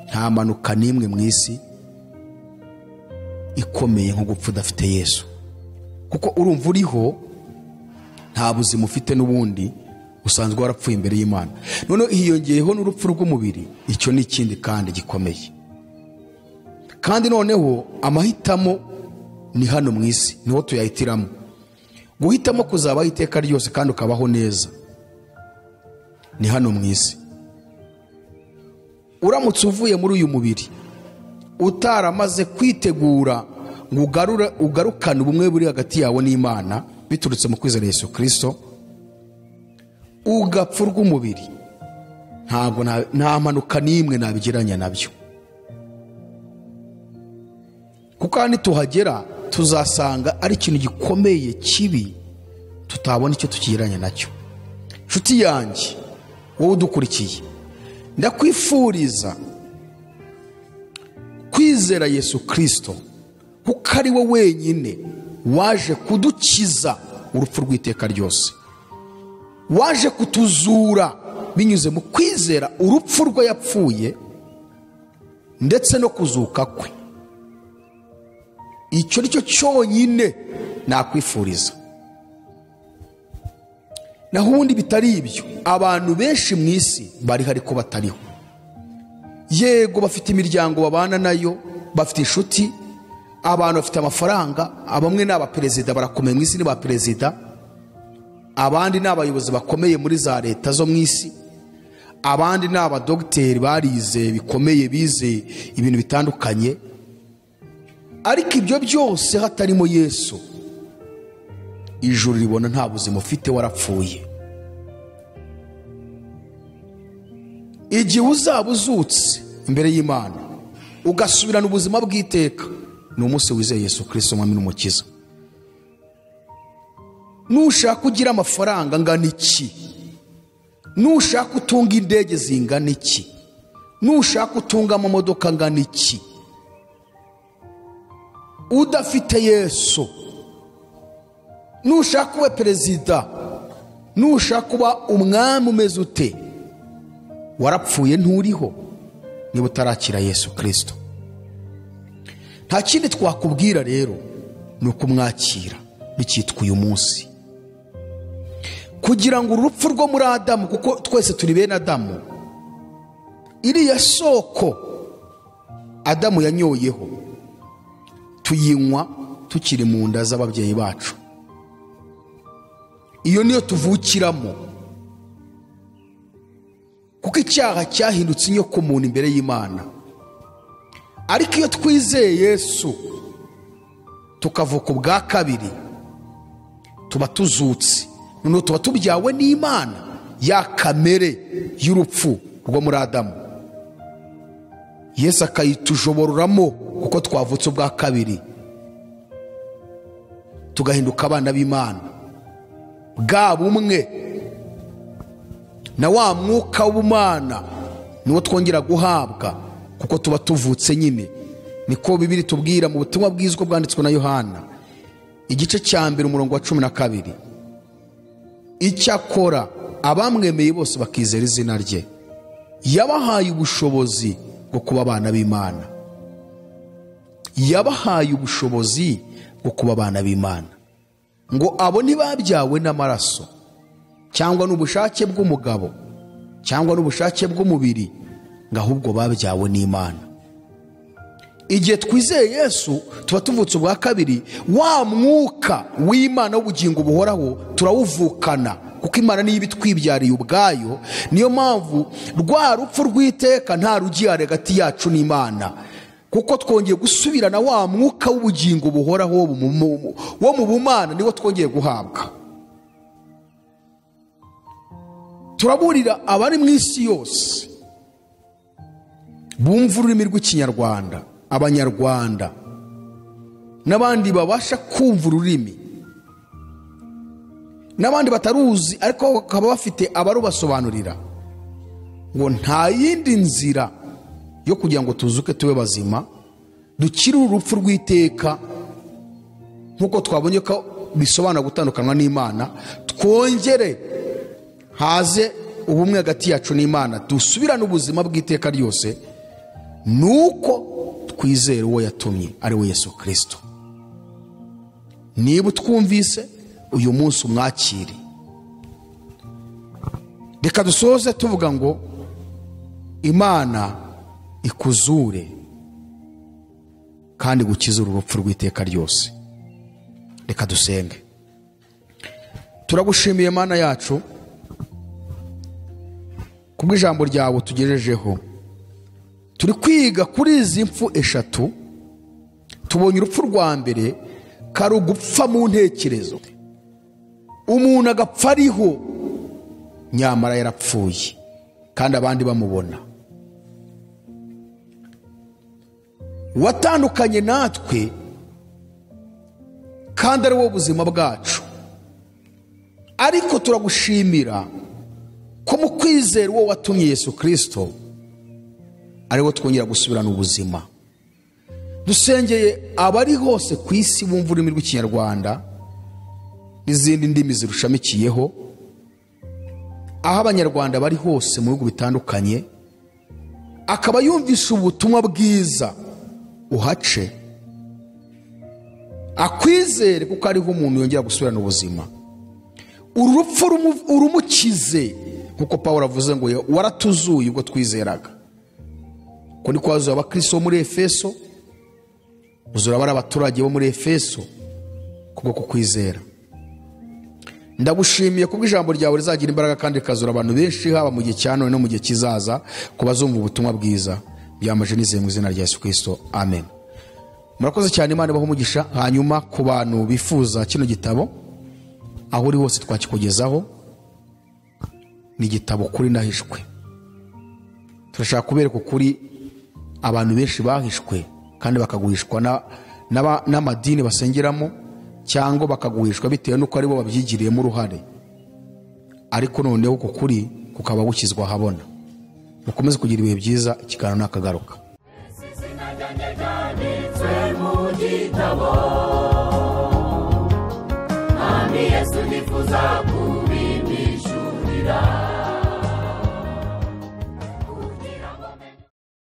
Nta mpanuka n'imwe mu isi ikomeye nko gupfa udafite Yesu, kuko urumva uriho nta buzima ufite n'ubundi, Usanzwe warapfuye imbere y'Imana, noneho hiyongeyeho n'urupfu rw'umubiri. Icyo ni ikindi kandi gikomeye. Kandi noneho amahitamo ni hano mu isi, niho tuyahitiramo. Guhitamo kuzabaho iteka ryose kandi ukabaho neza ni hano mu isi. Uramutse uvuye muri uyu mubiri utaramaze kwitegura ngo ugarukane ubumwe buri hagati yawe n'Imana biturutse mu kwizera Yesu Kristo, ugapfa urw'umubiri, ntabwo nta mpanuka n'imwe nabigereranya nabyo. Kuko hano tuhagera tuzasanga ari ikintu gikomeye kibi tutabona icyo tukigereranya nacyo. Nshuti yanjye wowe udukurikiye, ndakwifuriza kwizera Yesu Kristo, kuko ari we wenyine waje kudukiza urupfu rw'iteka ryose, waje kutuzura binyuze mu kwizera urupfu rwe yapfuye ndetse no kuzuka kwe. Icyo ni cyo cyonyine nakwifuriza. Naho ubundi bitari ibyo, abantu benshi mu isi bariho ariko batariho. Yego bafite imiryango babana nayo, bafite inshuti, abantu bafite amafaranga, abamwe ni abaperezida barakomeye mu isi, ni ba perezida, abandi ni abayobozi bakomeye muri za leta zo mu isi, abandi ni abadogiteri barize bikomeye, bize ibintu bitandukanye. Ariko ibyo byose hatarimo Yesu, ijuru ribona nta buzima ufite, warapfuye. Igihe uzaba uzutse imbere y'Imana ugasubirana ubuzima bw'iteka, ni umunsi wizeye Yesu Kristo Umwami n'Umukiza. Nushaka ugira amafaranga angana iki, nushaka utunga indege zingana iki, nushaka utunga amamodoka angana iki, udafite Yesu, nushaka kuba perezida, nushaka kuba umwami umeze ute, warapfuye nturiho niba utarakira Yesu Kristo. Nta kindi twakubwira rero ni ukumwakira bikitwa uyu munsi, kugira ngo urupfu rwo muri Adamu, kuko twese turi bene Adamu, iriya soko Adamu yanyoyeho tuyinywa tukiri mu nda z'ababyeyi bacu. Iyo niyo tuvukiramo, kuko icyaha cyahindutse inyoko muntu imbere y'Imana. Ariko iyo twizeye Yesu tukavuka ubwa kabiri, tuba tuzutse, noneho tuba tubyawe n'Imana, ya kamere y'urupfu rwo muri Adamu Yesu akayitujobororamo, kuko twavutse ubwa kabiri tugahinduka abana b'Imana, bwa bumwe na wa mwuka w'Imana niwo twongera guhabwa, kuko tuba tuvutse nyine. Niko Bibiliya tubwira mu butumwa bwiza bwanditswe na Yohana igice cya 1 umurongo wa 12: icyakora abamwemeye bose bakizera izina rye, yabahaye ubushobozi bwo kuba abana b'Imana. Yabahaye ubushobozi bwo kuba abana b'Imana, ngo abo ntibabyawe n'amaraso cyangwa n'ubushake bw'umugabo cyangwa n'ubushake bw'umubiri, ngo ahubwo babyawe n'Imana. Igihe twizeye Yesu tuba tuvutse ubwa kabiri, wa mwuka w'Imana w'ubugingo buhoraho turawuvukana, kuko Imana niyo ibitwibyariye ubwayo. Niyo mpamvu rwa rupfu rw'iteka nta rugihari hagati yacu n'Imana, kuko twongeye gusubirana wa mwuka w'ubugingo buhoraho wo mu bumana, niwo twongeye guhabwa. Turaburira abari mu isi yose bumva ururimi rw'Ikinyarwanda, Abanyarwanda n'abandi babasha kumva ururimi, n'abandi bataruzi ariko bakaba bafite abarubasobanurira, ngo nta yindi nzira yo kugira ngo tuzuke tube bazima, dukire urupfu rw'iteka, nkuko twabonye ko bisobanura gutandukanywa n'Imana, twongere haze ubumwe hagati yacu n'Imana, dusubirane ubuzima bw'iteka ryose, nuko twizere uwo yatumye ari we Yesu Kristo. Niba utwumvise uyu munsi umwakire. Reka dusoze tuvuga ngo Imana ikuzure kandi gukiza urupfu rw'iteka ryose. Reka dusenge. Turagushimiye Mana yacu kubw'ijambo ryawe tugejejeho. Turi kwiga kuri izi mfu eshatu. Tubonye urupfu rwa mbere kari ugupfa mu ntekerezo, umuntu agapfa ariho nyamara yarapfuye kandi abandi bamubona. Watandukanye natwe kandi ari wo buzima bwacu, ariko turagushimira ko mu kwizera uwo watumye Yesu Kristo ariwo twongera gusubirana ubuzima. Dusengeye abari hose ku isi bumva ururimi rw'Ikinyarwanda n'izindi ndimi zirushamikiyeho, aho Abanyarwanda bari hose mu bihugu bitandukanye, akaba yumvisha ubutumwa bwiza uhace akwizere kuko ariho umuntu yongera gusubirana ubuzima. Urupfu urumukize, kuko Pawulo avuze ngo waratuzuye ubwo twizeraga. Ko niko wazuye abakristo bo muri Efeso, uzura abari abaturage bo muri Efeso kubwo kukwizera. Ndagushimiye kubwo ijambo ryawe rizagira imbaraga kandi rikazura abantu benshi, haba mu gihe cya none no mu gihe kizaza, ku bazumva ubutumwa bwiza. Byamaje nizeye mu izina rya Yesu Kristo, amen. Murakoze cyane, Imana ibahe umugisha. Hanyuma ku bantu bifuza kino gitabo, aho uri hose twakikugezaho. Ni igitabo kuri nahishwe. Turashaka kubereka ukuri abantu benshi bahishwe kandi bakaguhishwa n'amadini basengeramo, cyangwa bakaguhishwa bitewe n'uko aribo babyigiriyemo uruhare, ariko noneho uko kuri kukaba gukizwa ahabona. Mukomeze kugira ibihe byiza. Ikiganiro nakagaruka. Yesu nifuza.